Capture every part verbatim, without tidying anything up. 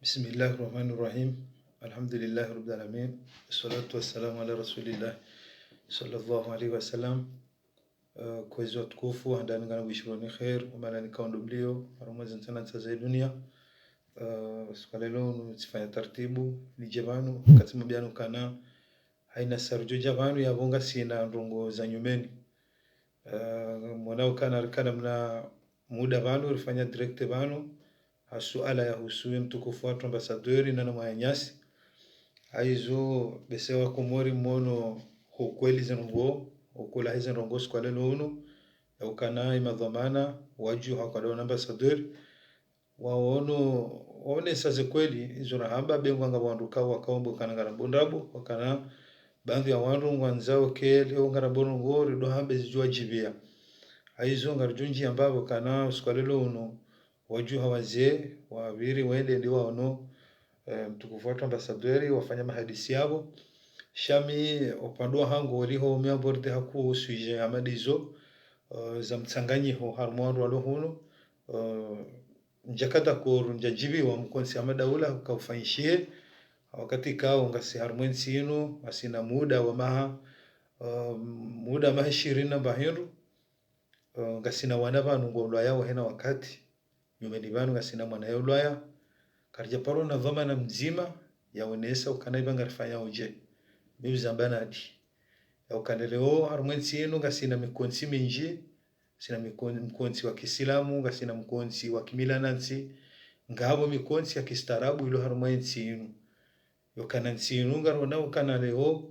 بسم الله الرحمن الرحيم. الحمد لله رب العالمين. الصلاة والسلام على رسول الله صلى الله عليه وسلم. Eh, kwezi watukufu, handani ngana bishironi kheir, wamana ni kaondo mlio, harumwa ze ntsanantsa za dunia. Eh, siku ya leo ntsifanya taratibu, nidje pvanu, wakati mabiyanu kana, haina sardjo dja pvanu yapvo ngasina ndrongoo za nyumeni. Eh, mwana ukana rikana mna muda pvanu, rifanya direct pvanu, ha suala yahusu ye mtukufu watru ambassadeur na na mwananyasi. Haizo bese wa Komori mwono ho kweli ze ndrongoo, ho kweli heze ndrongoo siku ya leo unu, ya ukana ye madhwamana, wadjuha ukana wana ambassadeur, waono, waonesa ze kweli, izo rahamba be ngwanga wandru kawo wakaombo kana ngara bondrabo, wakana baadhwi ya wandru ngwandzao ke leo ngara bonongoo, rido hamba zidjuwa djibia. Haizo ngaridjo ndji ambapvo kana siku ya leo unu, wadjuha wazee, wapviri wende ndi waono, eh, mtukufu watru ambassadeur, wafanya mahadisi yapvo. Sha mi, upande wahangu, oliho mi aborder haku sujet ya mada izo, eh, za mtsanganyiho, harumwa wandru walo hunu, eh, ndjaka d'accord, ndjadjibiwa mkontsi ya madaula, kaufanyishihe, wakati kao ngasi harumwa entsi inu, ngasina muda wa maha, eh, muda maha ishirini na mbahindru, eh, ngasina wana pvanu ngwaulwayao hena wakati. Nyumeni pvanu ngasina mwana yaulwaya. Karidja paro na dhwamana mdzima, yaonesa ukana ipva ngarifanyao dje. Mi uzamba nadi. Ya ukana leo, harumwa entsi inu ngasina mikontsi mindji, sina mikon-, mkontsi wa kisilamu, ngasina mkontsi wa kimila na ntsi, ngapvo mikontsi ya kistaarabu ilo harumwa entsi inu. Yo kana ntsi inu ngarona ukana leo,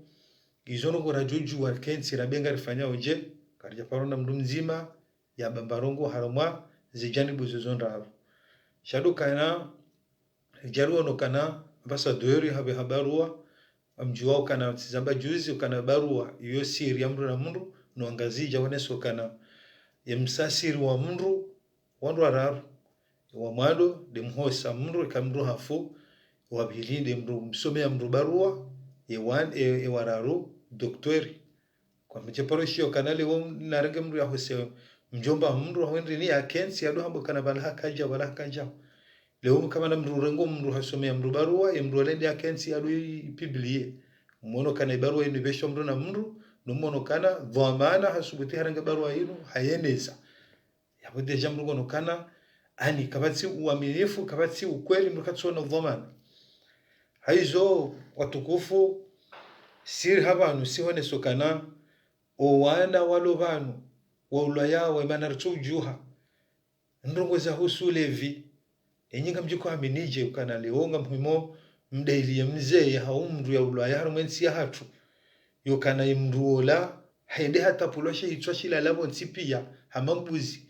izo ndrongoo radjo djuwa ke ntsi rabe ngarifanyao dje, karidja paro na mndru mdzima, yabamba ndrongoo harumwa ze janibu zizo ndraru. Sha ndo kana, ridja riono kana, ambassadeur hapve ha barua, ngamdjuwao ukana tsizamba juzi ukana barua, iyo siri ya mndru na mndru, no Wangazidja wonesa ukana, ye msasiri wa mndru, wandru wararu, wa mwando, nde mhosa mndru, eka mndru hafu, wa pvili nde mndru msomea mndru barua, ye wan-, e, e wararu, docteur. Kwa mdje paro shiyo kana leo narenge mndru yahose mdjomba mndru hawendri ni yakentsi yado hamba kana pvala hakadja, pvala hakadja. Leo mkamana mndru rengo mndru hasomea mndru barua, ye mndru alende yakentsi yado ipublie. Mwono kana ibarua inu ipveshwa mndru na mndru, no mwono kana dhwamana hasubuti harenge barua inu, hayeneza. Yapvo déjà mndru ngono kana, ani kapvatsi uaminifu, kapvatsi ukweli, mndru katsuona udhwamana. Haizo, watukufu, siri hapvanu, sihoneso kana, o wana walo pvanu, waulwayao, emana ritso udjuha. Ndrongoo zahusu ulevi, enyi ngamdjiko aminije ukana leo ngamhimo mdayiliye mzee hau mndru yaulwaya harumwa entsi yahatru. Yo kana ye mndru ola, hende hatapulwa she hitswa shilala pvontsi piya, hama mbuzi.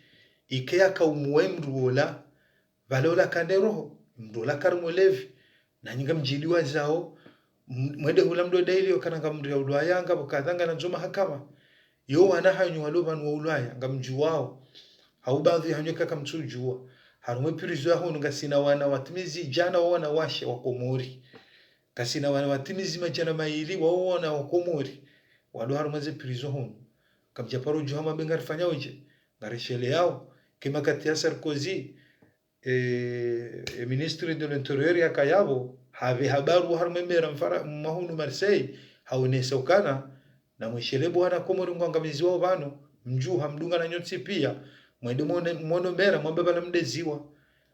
Ike yakaumuwa ye mndru ola, pvale ola kande roho, mndru ola kari mulevi. Nanyi ngamdjiliwazao, m-, mwende hula mndru dayiliyo kana ngamndru yaulwaya, ngapvo kadha ngana ndzo mahakama. Yo wana hanyu walo pvanu waulwaya, ngamdjuwao. Hau baadhwi hanyu eka kamtsudjuwa. Harumwa prison ya hunu ngasina wana watimizi djana wa wanawashe wa Komori. Ngasina wana watimizi madjana mayili wa wana wa Komori. Walo harumwa ze prison hunu. Kamdja paro udjuha mwambe ngarifanyao dje. Ngarisheleao. Ke makati ya Sarkozy, e, e ministre de l'Intérieur yakaya pvo, hapveha barua harumwa emera mfara-, mwa hunu Marseille, haonesa ukana, namwishele bo wana Komori ngwangamiziwao pvanu, mdjuha mdunga na nyontsi piya, mwende mwone, mwono mera mwambe pvala mdeziwa.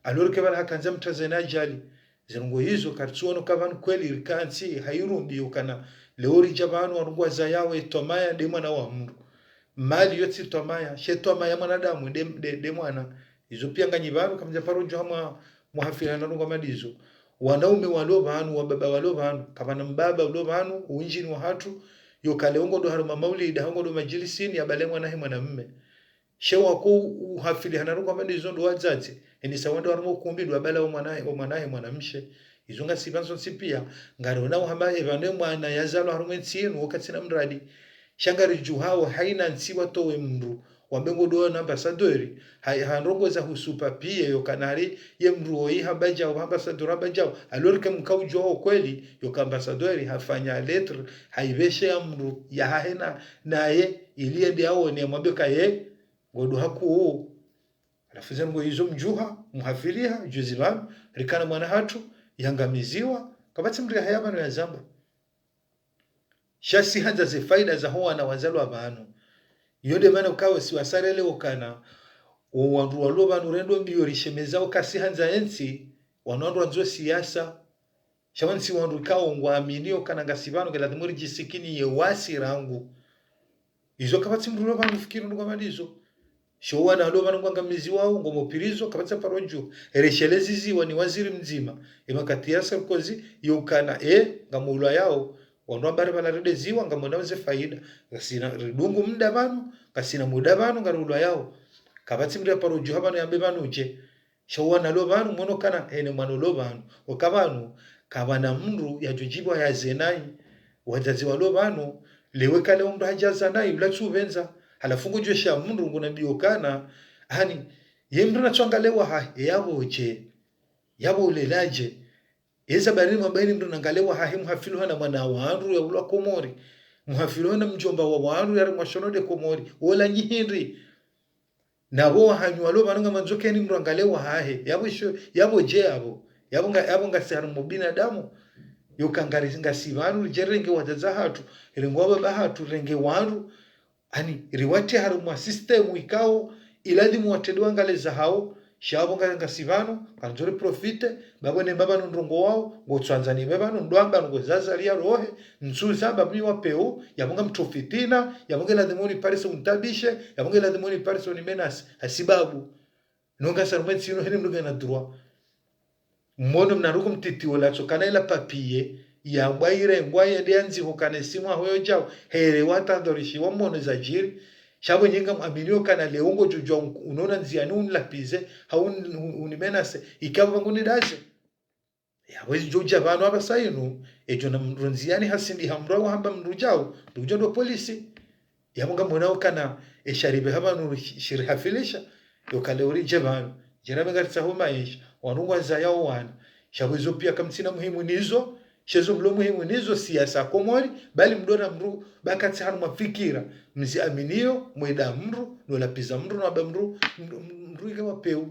Alors que pvala hakandza mtazene ajali. Ze ndrongoo izo karitsuono ka pvanu kweli rikantsi, hairumbi ukana, leo ridja pvanu warungwa zayao etwamaya nde mwana wa mndru. Mali yo tsi twamaya, she twamaya mwanadamu nde, nde, nde mwana. Izo piya nganyi pvanu, kamdja paro udjuha mwa, mwahafilana ndrongoo madizo. Wanaume walo pvanu, wababa walo pvanu, kapvana mbaba ulo pvanu, undjini wahatru, yo kale ongodo harumwa maulida, ongodo majilisini, yabale mwanahe mwanamme. She wako uhafilihana ndrongoo madizo ndo wadzadze, enisa wende harumwa ukumbi ndo wabala omwanahe, omwanahe mwanamshe. Izo ngasi pvanu zontsi piya, ngariona uhamba epvanu emwana yazalwa harumwa entsi inu, wo katsina mradi. Sha ngaridjuhao haina ntsi watowe mndru, wambe ngodo na ambassadeur, ha, ha ndrongoo zahusu papier, yo kana hari ye mndru oyi hamba djao, ambassadeur hamba djao, alors que mkaudjuwao kweli, yo ka ambassadeur hafanya lettre, haipveshe ya mndru, yahahe na, naye, ili yende yaone, mwambe kaye, ngodo hakuu. Halafu ze ndrongoo izo mdjuha, muhafiliha, juzi pvanu, rikana mwana hatru, yangamiziwa, kapvatsi mndru yahaya pvanu yazamba. Sha si handza ze faida zaho wana wazalwa pvanu. Iyo nde mana ukao si wasarele ukana, wo wandru walo pvanu rendo mbiyo rishemeza uka si handza entsi, wanu wandru wandzo siasa. Sha wanu si wandru ikao ngwaaminio ukana ngasi pvanu nge lazimu ridjisikini ye wasi rangu. Izo kapvatsi mndru lo pvanu fikiri ndrongo kama ndizo. Sho wana lo pvanu ngwangamiziwao, ngomo prison, kapvatsi paro dju. Eresheleziziwa ni waziri mdzima. Emakati ya Sarkozy, yo ukana, e, ngamulwayao. Wandru ambari pvala redeziwa, ngamwona ze faida. Ngasina ridungu muda pvanu, ngasina muda pvanu, ngariulwayao. Kapvatsi mndru paro dju ha pvanu yambe pvanu dje. Sha wana lo pvanu, mwono ukana, hene mwana lo pvanu. Oka pvanu, kapvana mndru yadjodjipva yaze nayi. Wadzadze walo pvanu, lewo kale mndru hadjaza nayi, ula tsupvendza. Halafu ngudjosha mndru ngunambiyo ukana, hani, ye mndru natsuangalewa hahe, yapvo dje, yapvo uleladje. Eza bari mwabaini mndru nangalewa hahe muhafilo hana mwana wandru yaulwa Komori. Muhafilo hana mdjomba wa wandru yari mwashono de Komori. Wola nyi hindri. Na pvo wahanyu walo pvanu ngamwandzo keni mndru angalewa hahe. Yapvo isho, yapvo dje yapvo. Yapvo nga, yapvo ngasi harumwa binadamu. Yo ukana ngari, ngasi pvanu, ridje renge wadzadze hatru, renge wababa hatru, renge wandru. Ani, riwatrie harumwa système ikao, ilazimu watrende wangalize zahao, sha pvo nga, ngasi pvanu, ngarindzo riprofite, bapvo ne mbaba no ndrongo wao, ngotsuandza ni mbaba no ndrwamba no ngozazaliya rohe, ntsu zamba mi wapveu, yapvo ngamtso fitina, yapvo nge lazimu uniparise untabishe, yapvo nge lazimu uniparise unimenase, hasibabu. No ngasi harumwa entsi inu heni mndru ngena droit. Mwono mna ruku mtiti ola tsokana ila papier, yambwa irengwa yende yandziho ukana esimu aho yo djao, here watadhorishiwa mwono zadjiri. Sha pvo nyi ngamwaminio ukana lewo ngodjodjua un-, unona ndziani unilapvize, hau un-, un-, unimenase, ikapvo pvangu nidaze. Yapvo idjo udja pvanu apvasa inu, edjo na mndru ndziani hasindi hamrwa wahamba mndru djao, mndru djao ndo polisi. Yapvo ngamwona ukana, esharipve ha pvanu shi-, shirihafilisha, yo ukana uri dje pvanu, djera pvenga ritsaho maesha, wanu ngwazayao wana. Sha pvo izo pia kamtsina muhimu nizo, sha ezo mlo muhimu nizo siasa Komori, bali mdona mndru, ba katsi harumwa fikira, mziaminio, mweda mndru, no lapviza mndru, no amba mndru, mndru, mndru ike wapveu.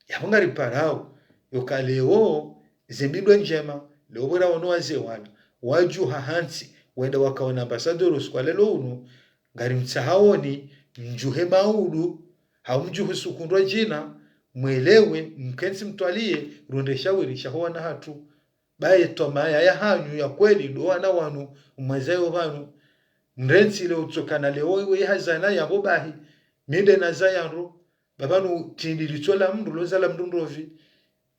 Yapvo ngariparao, yo ukana lewo, ze mbindro ndjema, lewo pvwera wanu wazee wana, wadjuha hantsi, wenda wakaona ambassadeur usiku wa leo unu, ngarimtsahaoni, mdjuhe maudu, hau mdjuhe sukundrwa djina, mwelewe, mkentsi mtwaliye, runde shawiri shaho wana hatru. Baye twamaya yahanyu ya kweli, ndo wana wanu, mwezayo pvanu. Mrentsi lewo utsokana lewo iwe hazana yapvo bahi, mi nde nazaya ndro, ba pvanu tindi litso la mndru, loza la mndru ndopvi.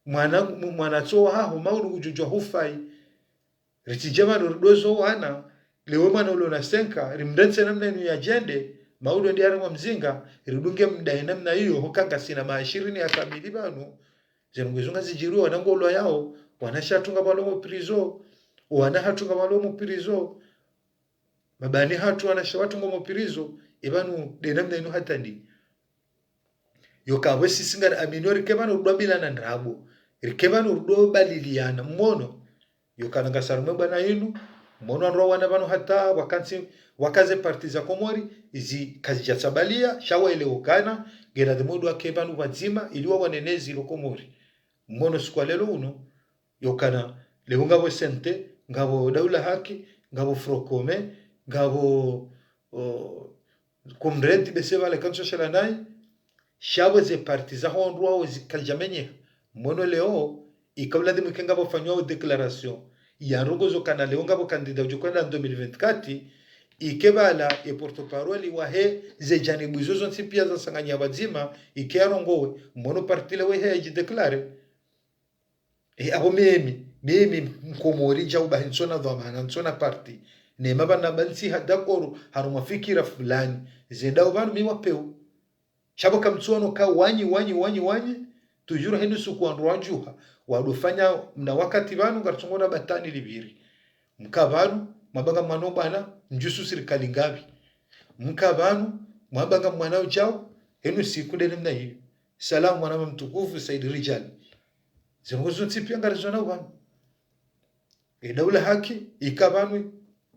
Mwana, mu-, mwana tso haho, maudu kudjudjua hufai. Ritsidje pvanu ridozo wana, lewo mwana ulo na senka, rimrentse namna inu yadjende, maudu ndi harumwa mzinga, ridunge mdaye namna iyo, hoka ngasina maha shirini ya kamili pvanu. Ze ndrongo izo ngazidjiriwo, wana ngolwayao, wana shatru ngapvalo mo prison, wana hatru ngapvalo mo prison. Mabani hatru wanashe watru ngomo prison, epvanu nde namna inu hata ndi. Yo ukana pvwe sisi ngariaminio rike pvanu rudwa bila na ndrabo. Rike pvanu rudwa baliliana, mwono. Yo ukana ngasi harumwa bwana inu, mwono wandru wana pvanu hata, wakantsi, wakaze parti za Komori, izi kazidja tsabalia, sha waelewe ukana, ngena dhimwe ndo wake pvanu pvadzima, ili wawanenezi lo Komori. Mwono usiku wa leo unu, yo ukana, lewo ngapvo S N T, ngapvo Daula Haki, ngapvo Front Commun, ngapvo, o, Comrade bese pvale kantsu shela nayi, sha pvo ze parti zaho wandru wao zikadjamenyeha. Mwono lewo, ika ulazimu ike ngapvo fanywa o déclaration. Ya ndrongo zo ukana lewo ngapvo candidat udjo kwenda deux mille vingt-quatre, ike pvala e porte-parole wahe ze janibu izo zontsi pia zasanganya pvadzima, ike yarongowe, mwono parti lewo ihe yadjidéclaré. E, apvo mimi, mimi mkomori djau bahi ntsona dhwamana, ntsona parti. Nema pvanu namba ntsi ha d'accord, harumwa fikira fulani. Zendao pvanu mi wapveu. Sha pvo kamtsuono ka wanyi, wanyi, wanyi, wanyi. Toujours heni suku wandru wadjuha. Wadofanya mna wakati pvanu, ngaritsongona batani lipviri. Mka pvanu, mwamba ngamwonao bwana, ndjusu sirikali ngapvi. Mka pvanu, mwamba ngamwonao djau, henu siku nde namna hiyo. Salamu mwanama mtukufu, Said Rijal. Ze ndrongo zontsi pia ngarizonao pvanu. E Daula Haki, ika pvanu,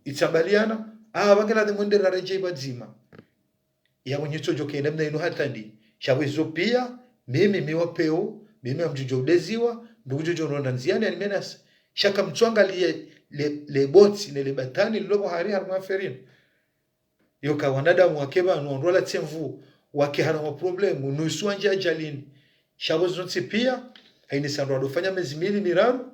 itsambaliana, ah, pvangela de mwende raredjei pvadzima. Yapvo nyitsodjo kenda mna inu hata ndi. Sha pvo izo pia, mimi mi wapveu, mimi ngamdjudjo udeziwa, Ndugu Jojo, nonda ndziani ani menace. Sha kamtsuangaliye le, le botsi ne le batani lilo pvo hari harumwa affaire inu. Yoka wanadamu wake pvanu, wandru wala tsemvu, wake harumwa problème, nusu wandjia ajalini. Sha pvo zontsi pia, hainisa wandru wadofanya mezi mili miraru,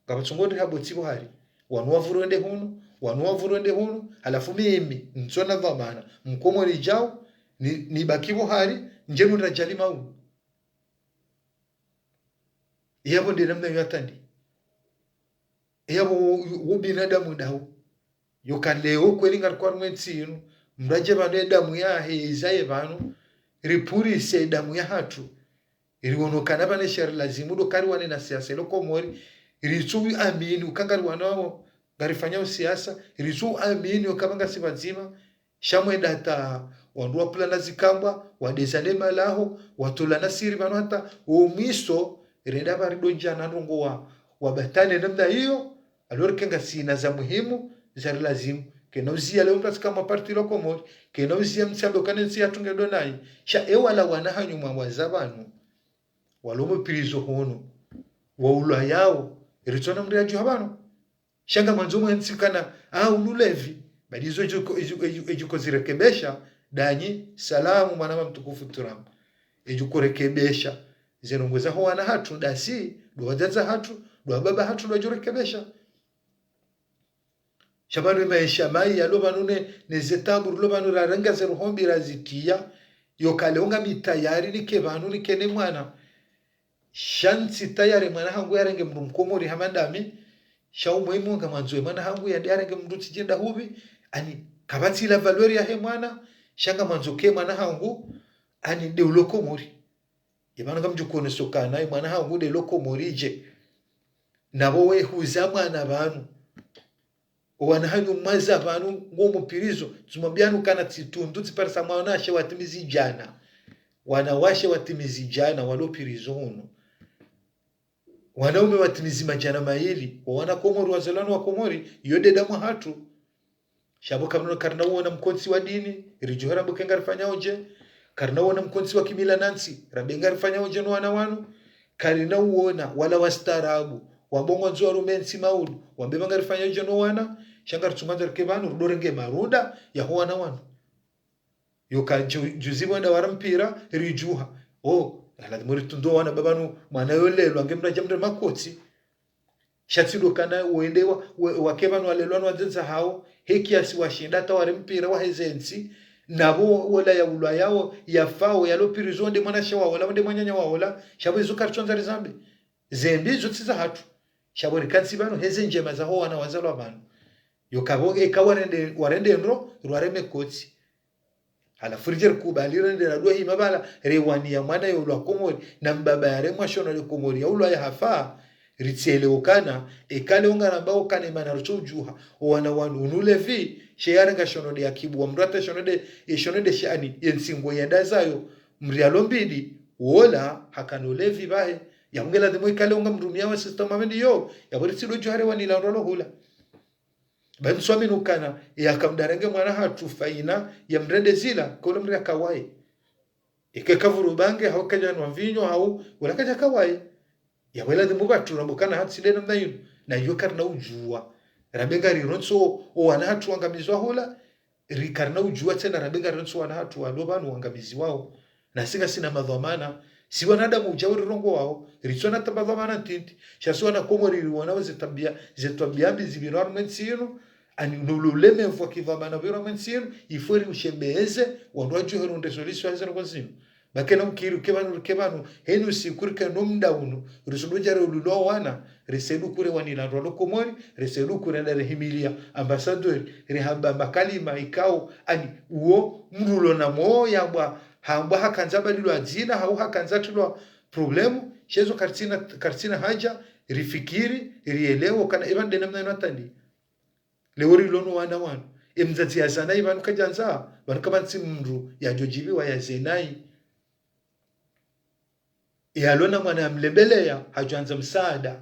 ngapvatsu ngondri ha botsi pvo hari. Wanu wavurwe wende hunu, wanu wavurwe wende hunu, halafu mimi, ntsona dhwamana, mkomori djau, ni, nibaki pvo hari, ndjenu ndra ajali maulu. Yapvo nde namna iyo hata ndi. Yapvo wo, wo, wo binadamu ndawo. Yoka leo kweli ngarikwa harumwa entsi inu, mndru adje pvanu edamu yahe izaye pvanu, ripurise edamu yahatru. Riwono ukana pvanu esha rilazimu ndo kariwane na siasa ilo Komori, ritsu amini uka ngariwanao, ngarifanyao siasa, ritsu amini uka pvanu ngasi pvadzima, sha mwenda hata wandru wapvulana zikambwa, wadezane malaho, watolana siri pvanu hata wo mwiso, renda pvarido ndjana ndrongo wa, wabatane namna iyo, alors que ngasina za muhimu, za rilazimu. Kena uziya leo mndru atsika mwa parti ilo Komori, kena uziya mtsambe ukana entsi yahatru ngedo nayi. Sha ewala wana hanyu mwawaza pvanu, walo mo prison hunu, waulwa yao, ritsona mndru yadjuha pvanu. Sha ngamwandzo mwe ntsi kana, ah, unu levi. Badi izo edjuko, edju-, edju-, edjuko zirekebesha, danyi, salamu, mwana wa mtukufu Trump. Edjuko rekebesha. Ze ndrongo zaho wana hatru, dasi, ndo wadzadze hatru, ndo wababa hatru, ndo wadjo rekebesha. Sha pvanu emaesha mayi yalo pvanu ne, ne ze tabu rilo pvanu rarenga ze roho mbi razitiya, yoka leo ngami tayari nike pvanu nike ne mwana. Sha ntsi tayari mwana hangu yarenge mndru mkomori hama ndami. Sha umwe imo ngamwandzo ye mwana hangu yende yarenge mndru tsi djenda hupvi. Ani kapvatsi la valeur yahe mwana. Sha ngamwandzo ke mwana hangu ani nde ulo Komori. Ye pvanu ngamdjo kuoneso ukana ye mwana hangu nde ulo Komori dje. Na pvo we huza mwana pvanu. Owana hanyu mwaza pvanu ngo mo prison, tsimwambiani ukana tsitundu tsiparisa mwanashe watimizi djana. Wanawashe watimizi djana, walo prison hunu. Wanaume watimizi madjana mayili, owana Komori, wazalwa no wa Komori, iyo nde damu hatru. Sha pvo kamno karina uona mkontsi wa dini, ridjuha rambe uka ngarifanyao dje, karina uona mkontsi wa kimila na ntsi, rambe ngarifanyao dje no wana wanu, karina uona wala wastaarabu, wambe ngwandzo warume ntsi maulu, wambe pvanu ngarifanyao dje no wana, sha ngaritsu ngwandzo rike pvanu, rudo renge marunda yaho wana wanu. Yoka dju-, juzi pvo wenda wara mpira, ridjuha. Oh, lazimu ritunde owana pvapvanu, mwana yolelwa, nge mndru adja mndre makotsi. Sha tsi ndo ukana wende wa, wa, wake pvanu walelwa no wadzadze hawo, he kiasi washinda hata ware mpira waheze ntsi, na pvo wola yaulwa yao, yafao, yalo prison nde mwanashe waola, nde mwananya waola, sha pvo izo karitsu andza rizambe. Ze mbi izo tsi za hatru. Sha pvo rikantsi pvanu, heze ndjema zaho wana wazalwa pvanu. Yoka pvo, eka warende, warende ndro, rwareme kotsi. Halafu ridje rikubali rende radua hima pvala, rewaniya mwana yaulwa Komori, na mbaba yaremwa shono le Komori, yaulwa yahafa, ritsielewe ukana, eka leo ngarambao ukana emana rutso udjuha, owana wanu unu levi, she yarenga shono nde yakibu, wa mndru hata shono nde, ye shono nde shani, ye ntsingo yendazayo, mndru yalo mbidi, wola, hakana ulevi pvahe, ya mnge lazimu eka leo ngamrumiya wa système amendi yo, ya pvo ritsido djuha rewanila ndro lo hula. Ba ntswamini ukana, yaka mndru arenge mwana hatru faina, ya mrende zila, kolo mndru yakawaye. Eke kavuru bange, hau kadja nwa mvinyo, hau, wala kadja kawaye. Ya wela dhi mupvatru, rambe ukana hatsi nde namna inu. Na iyo karina udjuwa. Rambe ngarirontso, owana hatru wangamizwa hula, ri karina udjuwa tsena, rambe ngarirontso wana hatru walo pvanu wangamiziwao. Na si ngasina madhwamana, si wanadamu udja urirongoao, ritsona hata madhwamana ntiti, sha si wana Komori riwonao ze twabiya, ze twabiya mbi zipvira harumwa entsi inu, ani nulu ulemevu wa kidhwamana pvira harumwa entsi inu, il faut riushemeze, wandru wadjuhe runde solution ya ze ndrongo zinu. Ba kena ukiri, uke pvanu, uke pvanu, heni usiku rike no mda unu, risudu dja reululwa wana, risedu kure wanila ndro lo Komori, risedu kure nda rehimiliya, ambassadeur, rehamba makalima, ikao, ani, uwo, mndru ulo na moya bwa, hambwa hakandza balilwa dzina, hau hakandza tilwa problème, shezo karitsina, karitsina haja, rifikiri, rielewe, kana ipva nde namna inu hata ndi. Leo rilo no wana wanu. Emdzadze yazaa nayi pvanu kadjandza, pvanu kapvatsi mndru yadjo djibiwa yazaa nayi. Yalo na mwana yamlembeleya, hadjwandza msaada.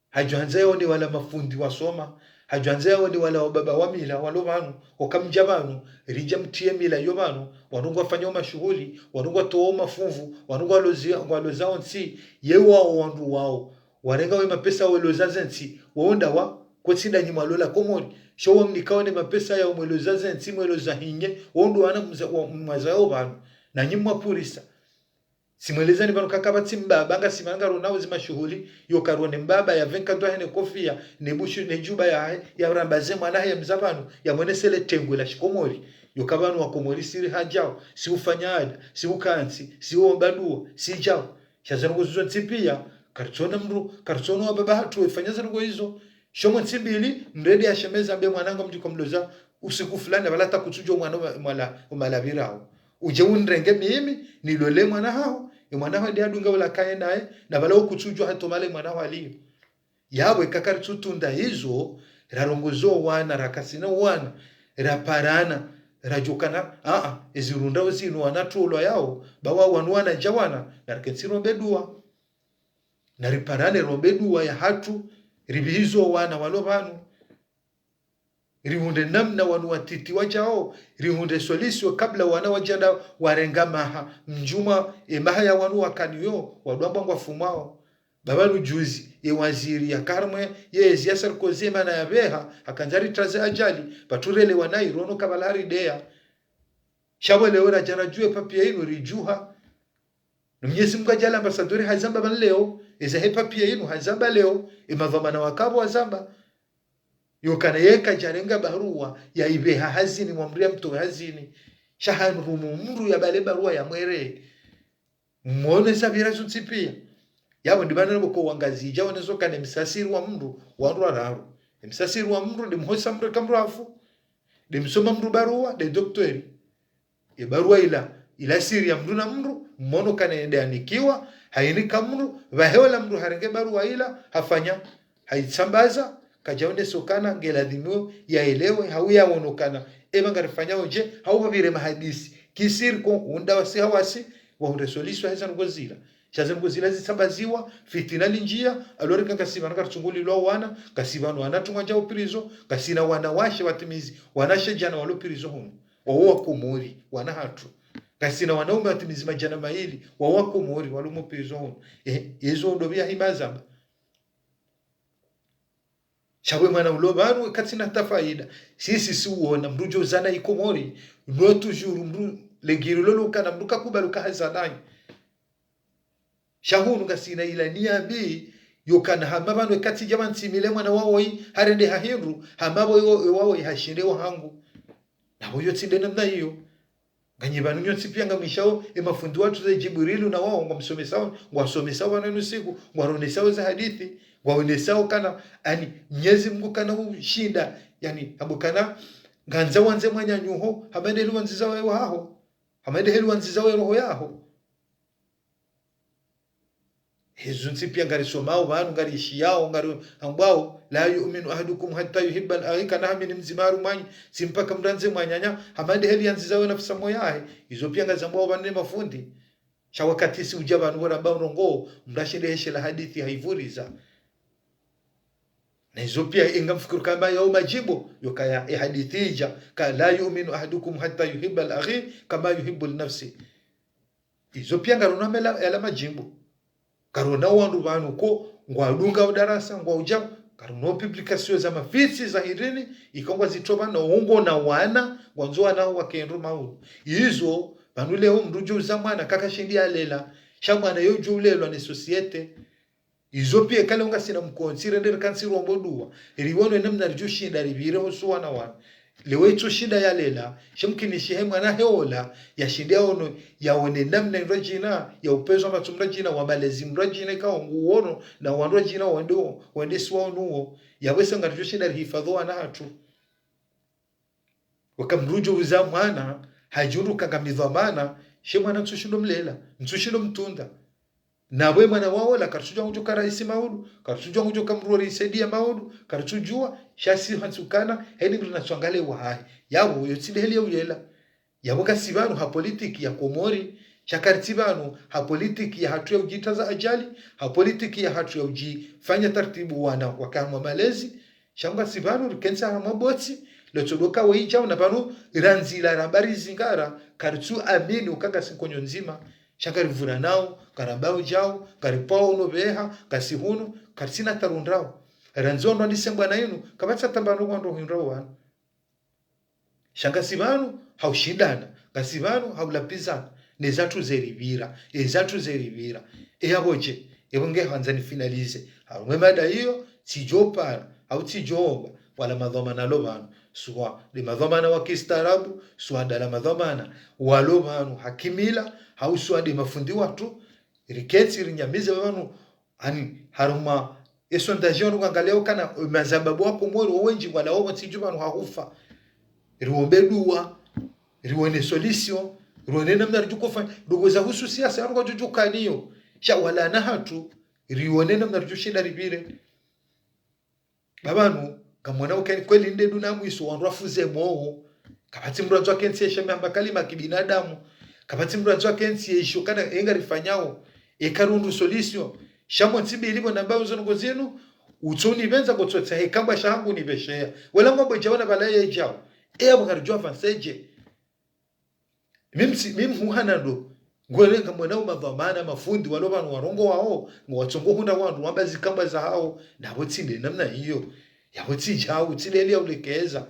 Hadjwandza yaone wala mafundi wasoma. Hadjwandza yaone wala wababa wa mila, walo pvanu, oka mdja pvanu, ridja mtriye mila yo pvanu, wanu ngwafanyao mashuhuli, wanu ngwatoao mafunvu, wanu ngwalozi-, ngwalozao ntsi, ye wao wandru wao. Warenga we mapesa weloza zentsi, waonda wa, kwetsi nda nyi mwalola Komori. Sho wamnikao ne mapesa ya umweloza zentsi, mweloza hinye, waonda wana mza-, wa, mwaza yao pvanu. Na nyi mwapurisa. Simweleza ni pvanu kaka pvatsi mbaba, ngasi pvanu ngaronao zi mashuhuli, yo karone mbaba ya venka ndwa hene kofia, ne bushu, ne djuba yahe, ya rambaze mwana ya mza pvanu, ya mwenesele tengwe la shikomori. Yo ka pvanu wa Komori siri hadjao, si ufanya ada, si ukantsi, si uomba dua, si djao. Sha zinu nguzo zontsi pia, karitsona mdru, karitsona wa baba hatru, ifanya zinu nguzo izo. Sho mwe ntsi mbili, mrende ya shemeza mbe mwana nga mdjuka mloza, usiku fulani, pvala ta kutsudjo mwana uma-, umala-, umalapvirao. Udje unirenge mimi, nilole mwana haho, e mwana haho nde adunga ula kaye naye, na pvala ukutsudjo hatomale mwana haho aliyo. Yapvo eka karitsutunda izo, rarongozo wana, rakasina wana, raparana, radjokana, aa, ezirunda uzinu wana tulwa yao, bawa wanu wana dja wana, na rikentsi rombe dua. Na riparane rombe dua ya hatru, ripvihizo wana walo pvanu. Rihundre namna wanu watiti wadjao, rihundre solution kabla wana wadjanda warenga maha, mdjuma, e maha ya wanu wakaniyo, wadwamba ngwafumao. Baba lujuzi, e waziri ya karmwe, ye ezi ya Sarkozy mana ya pveha, hakandza ritraze ajali, pvatsu relewana irono kabla harideya. Sha pvo leo radja radjuwe papier inu ridjuha. No Mnyezi Mungu adjala ambassadeur hazamba pvanu leo, eza he papier inu hazamba leo, e madhwamana wakapvo wazamba. Yokana yeka djarenga barua, ya ipveha hazini, mwamria mtowe hazini. Sha harumu mdru ya bale barua ya mwere. Mwone zapvira zontsi pia. Yapvo ndi pvanu napvo ko wangazidja, wonezo kana msasiri wa mdru, wandru wararu. Msasiri wa mdru, ndi mhosa mdru eka mdru hafu. Ndi msoma mdru barua, ndi doktori. E barua ila, ila siri ya mdru na mdru, mwono kana yende anikiwa, hayinika mdru, pvahe ola mdru harenge barua ila, hafanya, hayitsambaza, kadjaonesa ukana, ngeladhimiwo, yaelewe, hau yawono kana, epva ngarifanyao dje, hau pvapvire mahadisi, kisiri ko, unda wasi hawasi, wahundre solution heza ndrongoo zila. Sha ze ndrongoo zila zitsambaziwa, fitina lindjia, alors eka ngasi pvanu karitsungulilwa wana, ngasi pvanu wana tungwa djao prison, ngasina wana washe watimizi, wanashe djana walo prison hunu. Wawo wa Komori, wana hatru. Ngasina wanaume watimizi madjana mayili, wawo wa Komori, walo mo prison hunu. Eh, yezo ndo pvia hima zamba. Sha pvo mwana ulo pvanu, katsina hata faida. Sisi si uona, mdru djo uzana i Komori. Ndo toujours, mdru legiri lolo kana, mdru kakubali uka hazananyi. Sha hunu ngasina ila niya mbi, yokana hama pvanu eka tsidja pvanu ntsimile mwana wawoyi, harende ha hindru, hama pvo yo, yo wawoyi hashinde wa hangu. Na pvo yo tsi nde namna iyo. Nganyi pvanu nyontsi pia ngamwishao, e mafundi watru ze Djibrilu na wawo, ngwamsomesao, ngwasomesao pvanu inu siku, ngwaronesao ze hadisi, ngwaonesao kana, ani, Mnyezi Mungu kana ushinda, yani, hapvo kana, ngandza wandze mwananyaho, hama nde heli wandziza we wahaho, hama nde heli wandziza we roho yaho. Hezo ntsi pia ngarisomao pvanu, ngarishiyao, ngari ambwao, "La yu'minu ahadukum hatta yuhibba li akhihi," kana hamini mdzima harumwanyu, tsi mpaka mndru andze mwananya, hama nde heli yandziza we nafsi moyo yahe. Izo pia ngazambwao pvanu ne mafundi. Sha wakati si udja pvanu pvo ramba ndrongoo, mndru ashinde heshelea hadisi hayivuriza. Na izo pia inga mfikiri kamba yao madjimbo, yokaya e hadisi idja, ka "La yu'minu ahadukum hatta yuhibba li akhihi kama yuhibbu li nafsihi." Izo pia ngarona mela yala madjimbo. Ngarona wandru pvanu ko, ngwadunga udarasa, ngwaudja, ngarona publication za mafitsi za hirini, ika ngwazitopva na wongo na wana, ngwandzo wana wakendro maulu. Izo, pvanu leo mdru djo uza mwana, kakashindi yalela, sha mwana yo djo ulelwa ne société. Izo pia kale ungasina mkontsi, rende rikantsi rombo dua. Riwono namna ridjo shinda ripvire hosu wana wana. Lewo itso shinda yalela, she mkinishihe mwana he ola, yashinde yaono, yaone namna mndru djina, ya upvezo matso mndru djina, wa malezi mndru djina, ika nguono, na wandru djina, wende, wende si waonuo. Yapvo esa ngaridjo shinda rihifadhwi wana hatru. Waka mdru djo uza mwana, hadjundru kanga midhwamana, she mwana ntsu shindo mlela, ntsu shindo mtunda. Na pvo mwana waola, karitsudjua ngudjo ka raisi maulu, karitsudjua ngudjo ka mdru wa risaidia maulu, karitsudjua, sha si hantsi ukana, heni mdru natsuangale wahahe. Yapvo, yo tsi nde heli ya uyela. Yapvo ngasi pvanu ha politiki ya Komori, sha karitsi pvanu ha politiki ya hatru ya udjitaza ajali, ha politiki ya hatru ya udjifanya taratibu wana waka harumwa malezi, sha ngasi pvanu rikentsi harumwa botsi, lotsodoka weidjao na pvanu randzila ramba rizingara, karitsu amini uka ngasi nkonyo ndzima, sha ngarivuranao, Karambao djao, karipvao no pveha, kasi hunu, karisina tarundrao. Randzi wandru wandise mbwana inu, kapvatsi hata mbano wandru hundrao wanu. Sha ngasi pvanu haushindana, ngasi pvanu haulapvizana, ne zatru zeripvira, e zatru zeripvira. E yapvo dje, epvo nge handza ni finalize. Harumwa e mada iyo, tsidjo para, hau tsidjo omba, wala madhwamana walo pvanu. Swa nde madhwamana wa kistaarabu, swa ndala madhwamana walo pvanu ha kimila, hau swa nde mafundi watru, riketsi rinyamize pvanu, ani, harumwa, e sondage wanu kangaliao kana, e mazababu wa Komori wo wendji wala wo pvo tsidju pvanu hahufa. Riombe dua, riwone solution, riwone namna ridjo kofanya, ndrongoo za husu siasa, wanu kwadjudjukaniyo. Sha wala na hatru, riwone namna ridjo shinda ripvire. Ba pvanu, ngamwona ukaya kweli nde duna mwiso wandru wafuze moho. Kapvatsi mndru andzo akentsi yeshe mamba kalima kibinadamu. Kapvatsi mndru andzo akentsi yesho kana e ngarifanyao. Eka rundru solution. Sha mo ntsi mbili pvo namba uzo ndrongoo zinu. Utso unipvendza kotsotsa he kamba sha hangu nipvesheya. Wala ngwambo djao na pvala ye djao. E yapvo ngaridjo avancer dje. Mimi tsi, mimi huhana ndo. Ngwele ngamwona o madhwamana, mafundi, walo pvanu warongoao, ngwatsongo hundra wandru, wamba zikamba zahao, na pvo tsi nde namna iyo. Yapvo tsi djao, tsi leli ya ulekeza.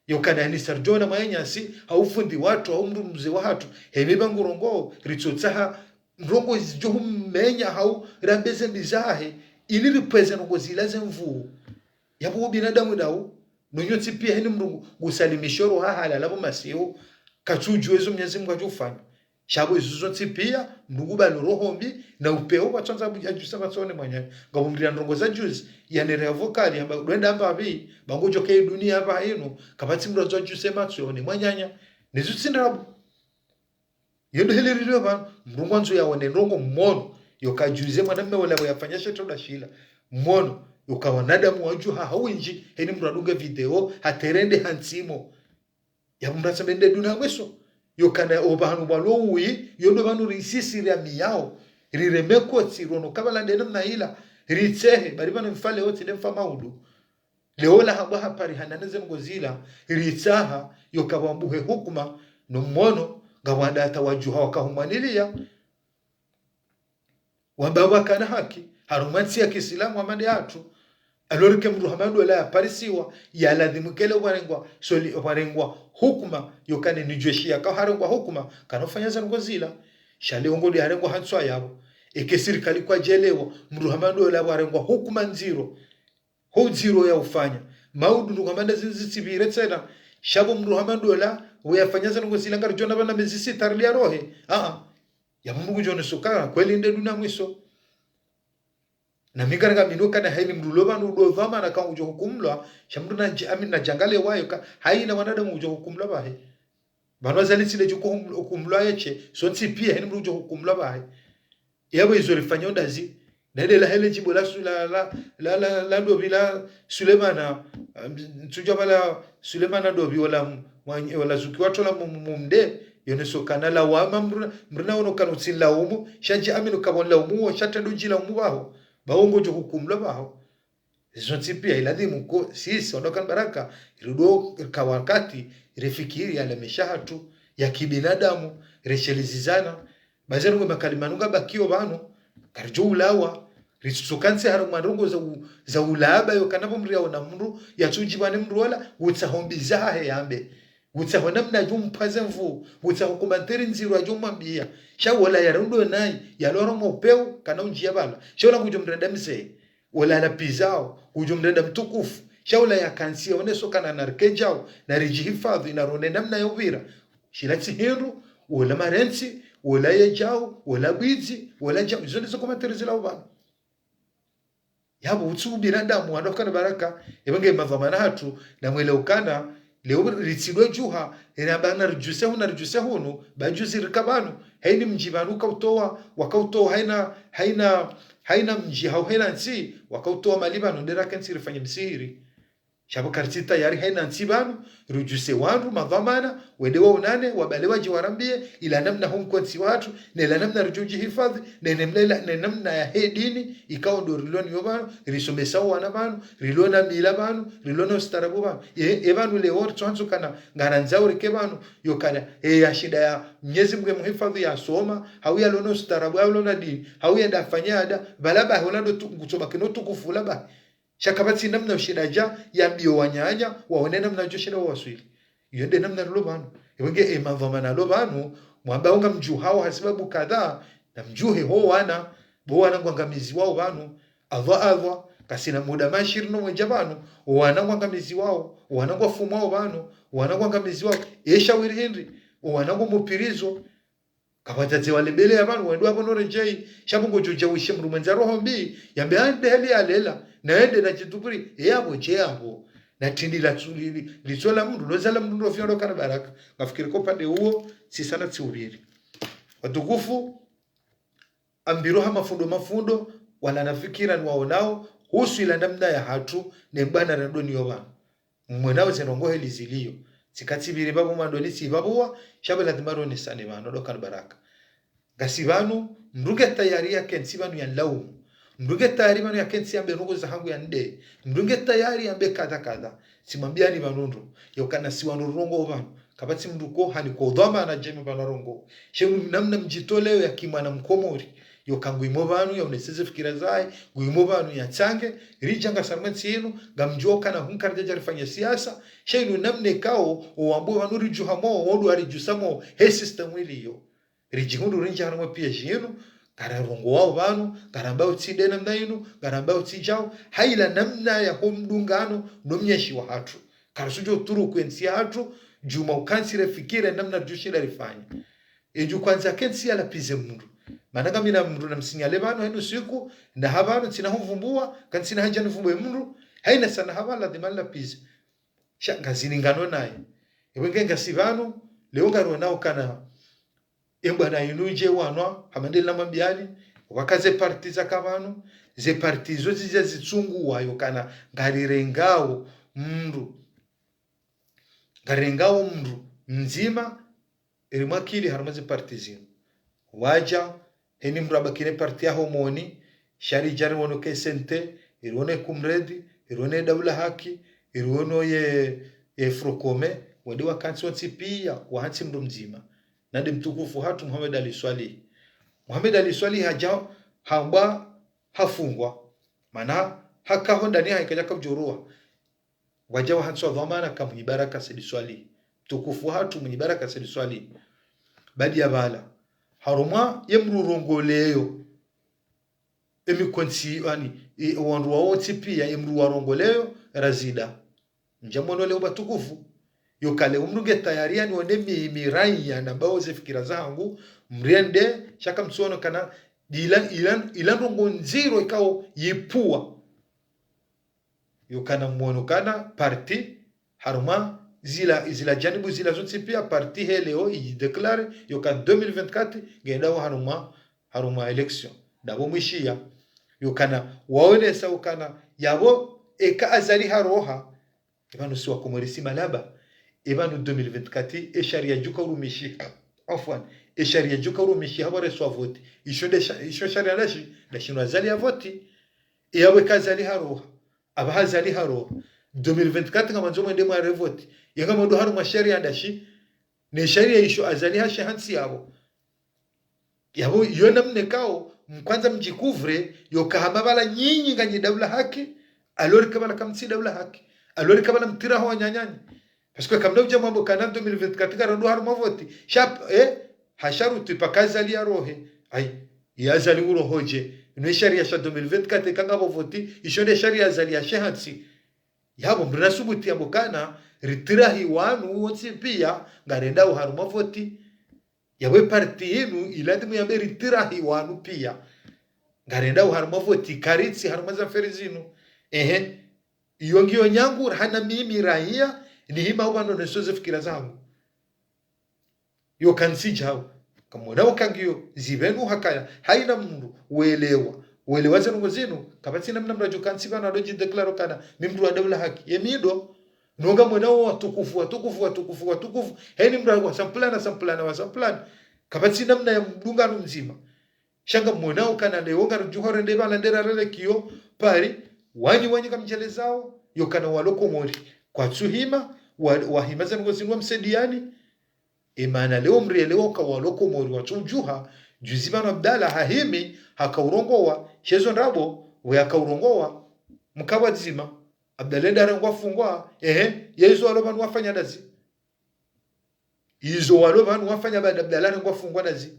Yo kana ni sardjona mwananyasi, hau fundi watru, hau mndru mze wahatru, hemi pvangu rongoo, ritsotsaha, ndrongoo zidjo humenya hau, rambe ze mbi zahe, ili ripveze ndrongoo zila ze nvuu. Yapvo ubinadamu ndao, no nyontsi pia heni mndru ngusalimisho roho halala pvo masihu, katsudjuwa ezo Mnyezi Mngu adjo ufanya. Sha pvo izo zontsi pia, mndru ngubali roho mbi, na upeo pvatsandza bu-, adjuse pvatsoni mwananya. Ngapvo mndru ya ndrongoo za juzi, ya nere ya vocal, yamba, ndwenda amba pvi, ba ngodjo ke dunia pva inu, kapvatsi mndru adjo adjuse pvatsoni mwananya. Nizo tsi ndrabo. Yo ndo heli rilio pvanu, mndru ngwandzo yaone ndrongoo mmono, yo kajuze mwanamme wola pvo yafanya she tronda shila. Mmono, yo ka wanadamu wadjuha ha windji, heni mndru adunge video, hatrende ha ntsimo. Yapvo mndru atsambe nde duna mwiso. Yo kana o pvanu pvalo uyi, yo ndo pvanu risisi ria miyao. Rireme kotsi, rono kabala nde namna ila. Ritsehe, bari pvanu mfa leo tsi nde mfa maudu. Leo la hambwa hapvarihanane ze ndrongoo zila, ritsaha, yo kapvwambuhe hukuma, no mmono, ngapvwandata wadjuha wakahumwanilia, wamba wakana haki, harumwa ntsi ya kiislamu hama nde hatru, alors que mndru hama ndola yaparisiwa, yaladhimu kele pvwarengwa, soli, pvwarengwa hukuma, yo kane nidjweshiya ka harengwa hukuma, kana ufanya ze ndrongoo zila, sha leo ngodi harengwa ha ntswa yapvo. Eke sirikali kwadjelewa, mndru hama ndola pvwarengwa hukuma ndziro, ho udziro ya ufanya. Maudu ndrongoo hama nda zinu zitsipvire tsena. Sha pvo mndru hama ndola, we yafanya ze ndrongoo zila ngaridjo ona pvanu mezi sita rili ya rohe. Aa. Yapvo mndru ngudjo oneso ka, kweli nde duna mwiso. Na mi ngaranga mino kana haini mndru lo pvanu ndo dhwamana ka ngudjo hukumlwa, sha mndru nadji-, ami nadjangale wayo ka, haina wanadamu ngudjo hukumlwa pvahe. Pvanu Azali tsi le djo hukum-, hukumlwa yeshe, sontsi pia haini mndru ngudjo hukumlwa pvahe. Yapvo izo rifanya undazi. Na ile la hele djimbo la su-, la, la, la, la, la ndopvi la Sulemana, um, ntsudja pvala Sulemana ndopvi wala m-, mwa-, wala zuki watru la mu-, mu-, mumde, yoneso kana lawama mruna, mruna wono kana utsi nlaumu, sha dji aminu kapvo nlaumu wo, sha tsi ndo ndjilaumu pvaho, ba wo ngodjo hukumlwa pvaho. Zontsi pia iladhimu ko, sisi, wandru wa Baraka, irido ka wakati, rifikiri yale maesha hatru, ya kibinadamu, reshelezizana, ba ze ndrongoo makalima nu ngabakiyo pvanu, karidjo ulawa, ritsutsuka ntsi harumwa ndrongoo za u-, za ulaba yo kana pvo mndru yaona mndru, yatsudjibu ne mndru wola, utsaho mbi zahe yambe. Utsaho namna yadjo mpvaze nvuu, utsaho commentaire ndziro yadjo mwambia. Sha wola yarondo nayi, yalora mopeu, kana undjia pvala. Sha wola ngudjo mrenda mze. Wola lapvizao, ngudjo mrenda mtukufu. Sha wola yakantsi yaoneso kana narikedjao, naridjihifadhwi, narone namna ya upvira. Shila tsi hindru, wola marentsi, wola yedjao, wola bwidzi, wola djao. Izo ndizo commentaire zila upvanu. Yapvo utsi ubinadamu, wandru wa Baraka, epvo nge madhwamana hatru, na mwele ukana, leo ritsidwe djuha, ena pvanu ridjuse hunu, ridjuse hunu, ba juzi rika pvanu, haini mdji pvanu kautowa, wakautowa, haina, haina, haina mdji, hau haina ntsi, wakautowa mali pvanu, nde rakentsi rifanye msihiri. Sha pvo karitsi tayari haina ntsi pvanu, ridjuse wandru, madhwamana, wende waonane, wabale wadje warambie, ila namna ho mkontsi watru, ne ila namna ridjo djihifadhwi, ne namna ila, ne namna yahe dini, ikao ndo rilo nayo pvanu, risomesao wana pvanu, rilo na mila pvanu, rilo na ustaarabu pvanu. E, e pvanu leo ritsohandza ukana, ngarandzao rike pvanu, yo ukana, e ya shinda ya, Mnyezi Mngu ye muhifadhwi yasoma, hau yalo na ustaarabu, hau yalo na dini, hau yende yafanye anda, pvala bahi ola ndo tu, ngutsobaki no utukufu ola bahi. Sha kapvatsi namna ushinda yadja, yambie wananya, waone namna wadjo shinda wawaswili. Iyo nde namna rilo pvanu. Ewe nge e madhwamana yalo pvanu, mwamba ngamdjuhao hasibabu kadha, namdjuhe ho wana, bo wana ngwangamiziwao pvanu, Allah Allah, kasina muda mashiri no mwedja pvanu, o wana ngwangamiziwao, o wana ngwafumwao pvanu, o wana ngwangamiziwao, e shawiri hindri, o wana ngwamo prison, kapvatsi wadzadze walembeleya pvanu, wende wapvo no redjei, sha pvo ngodjo dja wishe mdru mwendza roho mbi, yambe hande heli yalela, na yende na djitupuri, e yapvo, dje yapvo. Na tindi la tsu-, li, li, litso la mdru, lo zala mdru ndo fiyo ndo kana baraka. Ngafikiri ko upande uwo, tsi sana tsi upviri. Watukufu, ambiro ha mafundo mafundo, wala na fikira niwaonao, husu ila namna yahatru, ne mbwana randoni yo pvanu. Mwenao ze ndrongoo heli zilio. Tsi katsi pviri pvapvo mwandoni tsi pvapvo wa, sha pvo lazima ronesane pvanu, ndo kana baraka. Ngasi pvanu, mdru nge tayari yakentsi pvanu yanilaumu. Mdru nge tayari pvanu yakentsi yambe ndrongoo zahangu yande. Mdru nge tayari yambe kadha kadha. Tsimwambiani pvanu ndro. Yo ukana si wandru rongoo pvanu. Kapvatsi mdru ko haniko dhwamana djema pvanu rongoo. She namna mdjitoleo ya kimwana mkomori. Yo uka ngwimo pvanu ya uneseze fikira zahe, ngwimo pvanu ya tsange, ridja ngasi harumwa entsi inu, ngamdjuo ukana hunu karidja dja rifanye siasa, sha inu namna ikao, owambo pvanu ridjuha mo, wandru waridjusa mo, he système iliyo. Ridjihundru rindjia harumwa piège inu, ngararongowao pvanu, ngarambao tsi nde namna inu, ngarambao tsi djao, ha ila namna yaho mdungano, no mnyeshi wahatru. Karitsudjo turuku entsi yahatru, djuma ukantsi refikire namna ridjo shinda rifanye. Edju kwandza kentsi yalapvize mdru. Mana ngamina mdru namsinyale pvanu henu siku, na ha pvanu ntsina humvumbua, kantsina haja nivumbuwe mdru, haina sana ha pvanu ladhima nilapvize. Sha ngazini ngano naye. Ewe nge ngasi pvanu, leo ngarionao ukana, e mbwana inu dje wanwa, hama nde namwambiani, waka ze parti zaka pvanu, ze parti zo zidja zitsunguwa yo ukana, ngarirengao mdru. Ngarirengao mdru mdzima, eri mwakili harumwa ze parti zinu. Wadja, heni mdru abaki ne parti yaho moni, sha ridja riwono ke S N T, riwono ye Kumredi, riwono ye Daula Haki, riwono ye, ye Frocome, wende wakantsi wontsi pia, wahantsi mdru mdzima. Na nde mtukufu hatru Mohamed Ali Soilihi. Mohamed Ali Soilihi hadja hambwa hafungwa. Mana haka ho ndani hahe kadjaka udjo uruwa. Wadja wahantsi wa dhwamana ka Mwinyi Baraka Said Soilihi. Mtukufu hatru Mwinyi Baraka Said Soilihi. Baada ya pvala. Harumwa ye mdru urongoleyo. Emikontsi, yaani, e, wandru wawontsi pia, ye mdru warongoleyo, Razida. Ndja mwono leo watukufu. Yo ukale mdru nge tayari yaani wone mi, mi raiya na mbao ze fikira zahangu, mrende, sha kamtsuono ukana, ila, ila, ila ndrongoo ndziro ikao yipvua. Yo ukana mwono ukana parti, harumwa zila, zila janibu zila zontsi pia parti he leo, yi déclare, yo ukana deux mille vingt-quatre, ngenda wa harumwa, harumwa élection. Ndapvo mwishiya, yo ukana, waonesa ukana, yapvo, eka Azali haroha, epvanu si wakomori si malaba, epvanu deux mille vingt-quatre, e sharia djuka urumishiha. Afwan, e sharia djuka urumishiha pvwa reswa voti. Isho nde sha-, isho sharia ndashi, ndashi no Azali ya voti. E yapvo eka Azali haroha. Apvaha Azali haroha. Deux mille vingt-quatre ngamandzo mwende mware voti. Yeka mwendo harumwa sharia ndashi. Ne sharia isho Azali hashe hantsi yapvo. Yapvo, yo namna ikao, mkwandza mdjikuvre, yo uka hama pvala nyinyi nganyi Daula Haki, alors que pvala kamtsi Daula Haki, alors que pvala mtiraho wananyanyu. Parce que kamna udja mwambe ukana deux mille vingt-quatre ngarondo harumwa voti. Sha, eh, ha sharuti paka Azali yarohe. Ayi, ya Azali urohodje. Inu sharia sha deux mille vingt-quatre kangapvo voti, isho nde sharia Azali yashe hantsi. Yapvo, mdru nasubuti yambe ukana, ritirahi wanu wontsi pia, ngarendao harumwa voti. Yapvo e parti inu, iladhimu yambe ritirahi wanu pia. Ngarendao harumwa voti, karitsi harumwa za affaire zinu. Ehe. Iyo ngiyo nyangu, hana mimi raiya, nihima upvando neso ze fikira zangu. Yo ukana tsi djao. Kamwona uka ngiyo, zipvenu hakaya, haina mdru, welewa. Welewa ze ndrongoo zinu, kapvatsi namna mndru yadjo kantsi pvanu yadjo djidéclarer ukana mi mndru wa daula haki. Ye mi ndo, nonga mwonao watukufu, watukufu, watukufu, watukufu. Heni mndru wa samplana, samplana, wa samplana. Kapvatsi namna ya mdungano mdzima. Sha ngamwonao ukana leo ngaridjuha rende pvanu nde rarele kiyo, pari, wanyi, wanyi kamdjelezao, yokana walo Komori. Kwatsu hima, wa, wahima ze ndrongoo zinu wamsaidiani, Emana leo mrielewa uka walo Komori watsudjuha, juzi pvanu Abdallah hahimi, hakaurongowa, shezo ndrabo, we hakaurongowa, mkawa dzima. Abdallah nda harengwa fungwa, ehe, ye izo walo pvanu wafanya ndazi. Izo walo pvanu wafanya baada Abdallah harengwa fungwa ndazi.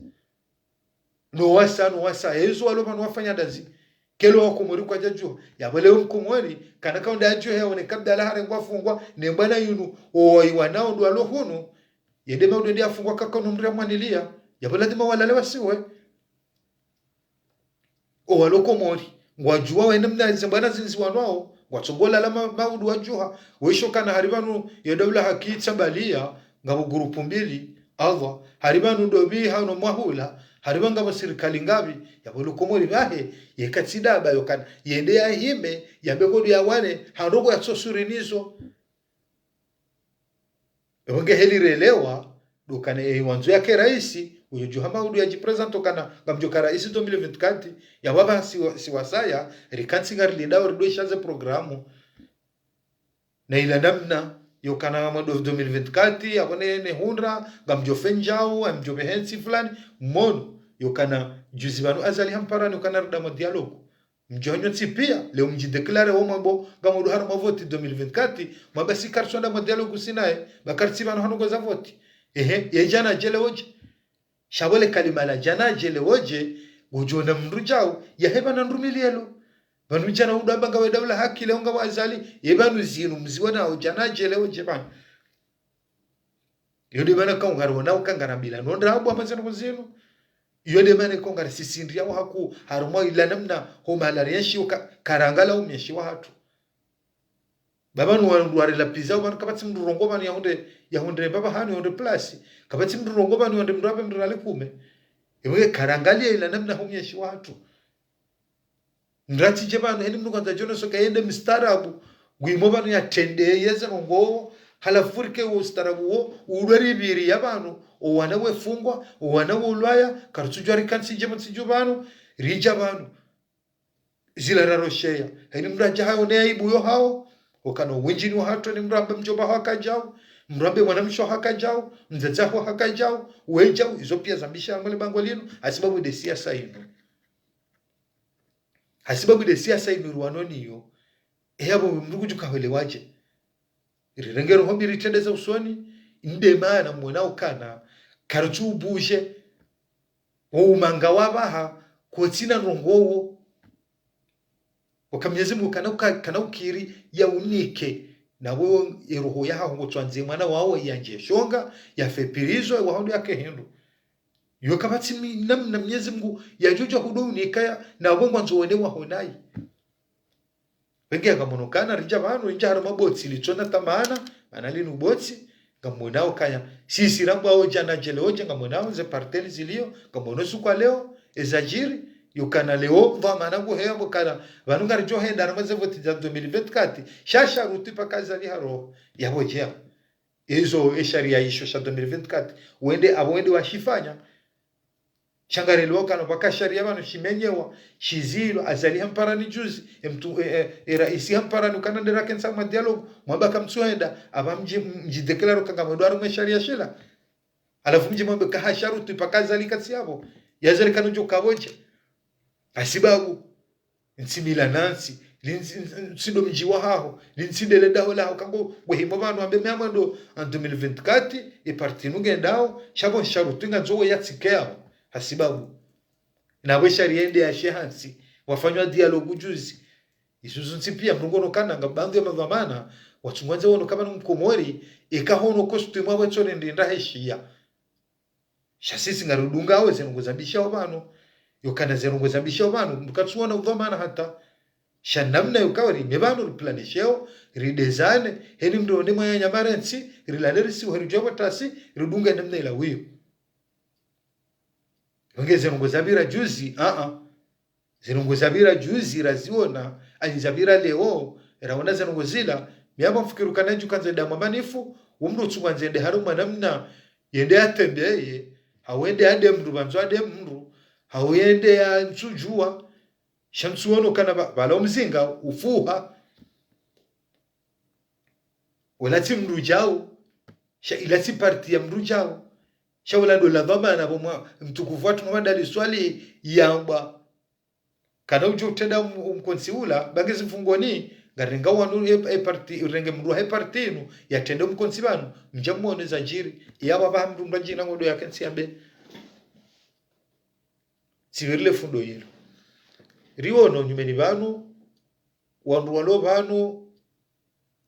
No wasa, no wasa, ye izo walo pvanu wafanya ndazi. Kelo wa Komori kwadjadjuha. Yapvo leo Mkomori, kana kaunda yadjuha yaone ka Abdallah harengwa fungwa, ne mbwana yinu, owayi wanao ndo walo hunu, yende maudu ndi afungwa kaka no mria mwaniliya, yapvo lazima walale wasiwe. Owalo Komori, ngwadjuwa wene mna ze mbwana zindzi wanwao, ngwatsongolala ma, maudu wadjuha, wesho kana hari pvanu ye daula haki itsabaliya, ngapvo gurupu mbili, Allah, hari pvanu ndo pvi hano mwahula, hari pvanu ngapvo sirikali ngapvi, yapvo lo Komori pvahe, yeka tsi daba yokana, yende yahime, yambe kodu yawane, ha ndrongoo yatsosuri nizo. Ewe nge heli relewa, ndo kana eyi wandzo yake raisi, uyo djuha maudu yadjiprésenter ukana, ngamdjoka raisi deux mille vingt-quatre, yapvo apvaha si wa, si wasaya, rikantsi ngarilindao ridwe shaze programu. Na ila namna, yokana mwando deux mille vingt-quatre, yapvo ne, ne hundra, ngamdjofe ndjau, ngamdjofe hentsi fulani, mwono, yokana juzi pvanu Azali hamparani, yokana rida mwa dialogue. Mdjo hanyo ntsi piya, leo mdjidéclarer wo mwambo, ngamdjo harumwa voti deux mille vingt-quatre, mwamba si karitsonda mwa dialogue sinaye, ba karitsi pvanu hanu ngoza voti. Ehe, ye djana djelewo dje. Sha pvo le kalima la djana djelewo dje, ngodjo ona mndru djau, yahe pvanu ndrumilielo. Pvanu djana udjo amba ngawe daula haki leo ngawe Azali, ye pvanu zinu mziwonao djana djelewo dje pvanu. Iyo nde mana kaungariwona ukangana bila nondrabo hama ze ndrongoo zinu. Iyo nde mana kaungarisisindria wahaku harumwa ila namna ho mahala rienshio ka, karangala umieshi wahatru. Ba pvanu wandru warela pizao pvanu kapvatsi mndru rongoa pvanu yahundre, yahundre pvapvahanu yahundre place. Kapvatsi mndru rongoa pvanu yahundre mndru wapve mndru rali kume. Ewe karangalia ila namna ho umieshi wahatru. Mndru yatsidje pvanu, heni mndru kwandza djono soka yende mstaarabu, ngwimo pvanu yatrende yeze ndrongoo, halafu rike wo ustaarabu wo, ulwe ripviri ya pvanu, owana wefungwa, owana wolwaya, karitsudjuwa rikantsi dje mtsidju pvanu, ridja pvanu. Zila rarosheya, heni mndru yadja hayo ne aibu yo hawo, okana owendjini wahatru ni mndru yambe mdjomba haho hakadjau, mndru yambe mwanamshe haho hakadjau, mdzadze haho hakadjau, wedjau, izo piya zambisha mwele bango linu, hasibabu nde siasa inu. Hasibabu nde siasa inu ruwano niyo, eyapvo mndru kudjuka hwelewa dje. Rirenge roho mbi ritrende za usoni, nde mana mwona ukana, karitsu ubuje, wo umanga wapvaha, kotsina ndrongoo wo. Oka Mnyezi Mungu kana uka, kana ukiri ya unike, na wewe eroho yahaho ngotswandze mwana wawo yandje shonga, yafe pvirizo, wahondo yake hindru. Yo kapvatsi mi, namna Mnyezi Mungu yadjodja hudo unika ya, na wo ngwandzo wone waho nayi. Wenge ngamono kana ridja pvanu, ridja harumwa botsi litsona thamana, mana linu botsi, ngamwonao kaya. Sisi rambwa odja na djele odje, ngamwonao ze parti zilio, ngamwono suku wa leo, ezadjiri, yukana leo, pvamana nguheya pvo kana, pvanu ngaridjo henda harumwa ze voti za deux mille vingt-quatre, sha sharutwi paka Azali haro, yapvo djeya. Izo esharia isho sha deux mille vingt-quatre. Wende, apvo wende washifanya. Sha ngarelewa ukana pvaka sharia pvanu shimenyewa, shizilwa, Azali hamparani juzi, emtu, e, e, e raisi hamparani ukana nde rakentsi harumwa dialogue, mwamba kamtsuhenda, apva mdji, mdjidéclarer uka ngamwendo harumwa esharia shila. Halafu mdji mwambe ka ha sharutwi paka Azali katsi yapvo. Ya Azali kanu djo kapvo dje. Hasibabu. Ntsi mila nantsi, lintsi, ntsi ndo mdji wahaho, lintsi ndele daho laho, kango wehimo pvanu wambe mi amwendo en deux mille vingt-quatre, e parti inu ngendao, sha pvo nsharutwi ngandzo we yatsike yapvo, hasibabu. Na pvo esharia ende yashe hantsi, wafanywa dialogue juzi. Izo zontsi piya mndru ngono kana nga baadhwi ya madhwamana, watsungwandze wono kama ni Mkomori, eka hono costume apvo etsone ndinda heshiya. Sha sisi ngaridungao ze ndrongoo zambishao pvanu. Yukana ze ndrongoo zambishao pvanu, mndru katsuona udhwamana hata. Sha namna yukao rime pvanu, riplanishiao, ridezane, heni mndru one mwanya nyama rentsi, rilale risiwe ridjuwa pvo tasi, ridunge namna ila wiyo. Wenge ze ndrongoo zapvira juzi, a, a. Zindrongoo zapvira juzi raziona, ani zapvira leo, raona zindrongoo zila, mi hamba mfikiri ukana dju kandze damu amanifu, umdru tsu kandze nde harumwa namna, yende atembeye, hau yende ade mdru, pvandzo ade mdru, hau yende ya ntsudjua, sha ntsuono kana pva-, pvala umzinga, ufuha, wala tsi mdru djau, sha ila tsi parti ya mdru djau, sha wala ndo la dhwamana pvo mwa, mtukufu watru Muhammad Ali Swalihi yamba. Kana udjo utrenda um-, umkontsi ula, ba nge zifungoni, ngarenga wanu e, e parti, urenge mdru wahe parti inu, yatrende umkontsi pvanu, mdja mwone zadjiri, iya wapvaha mdru mdru adjina ngodo yakentsi yambe. Tsipvirile fundo yilo. Riono nyumeni pvanu, wandru walo pvanu,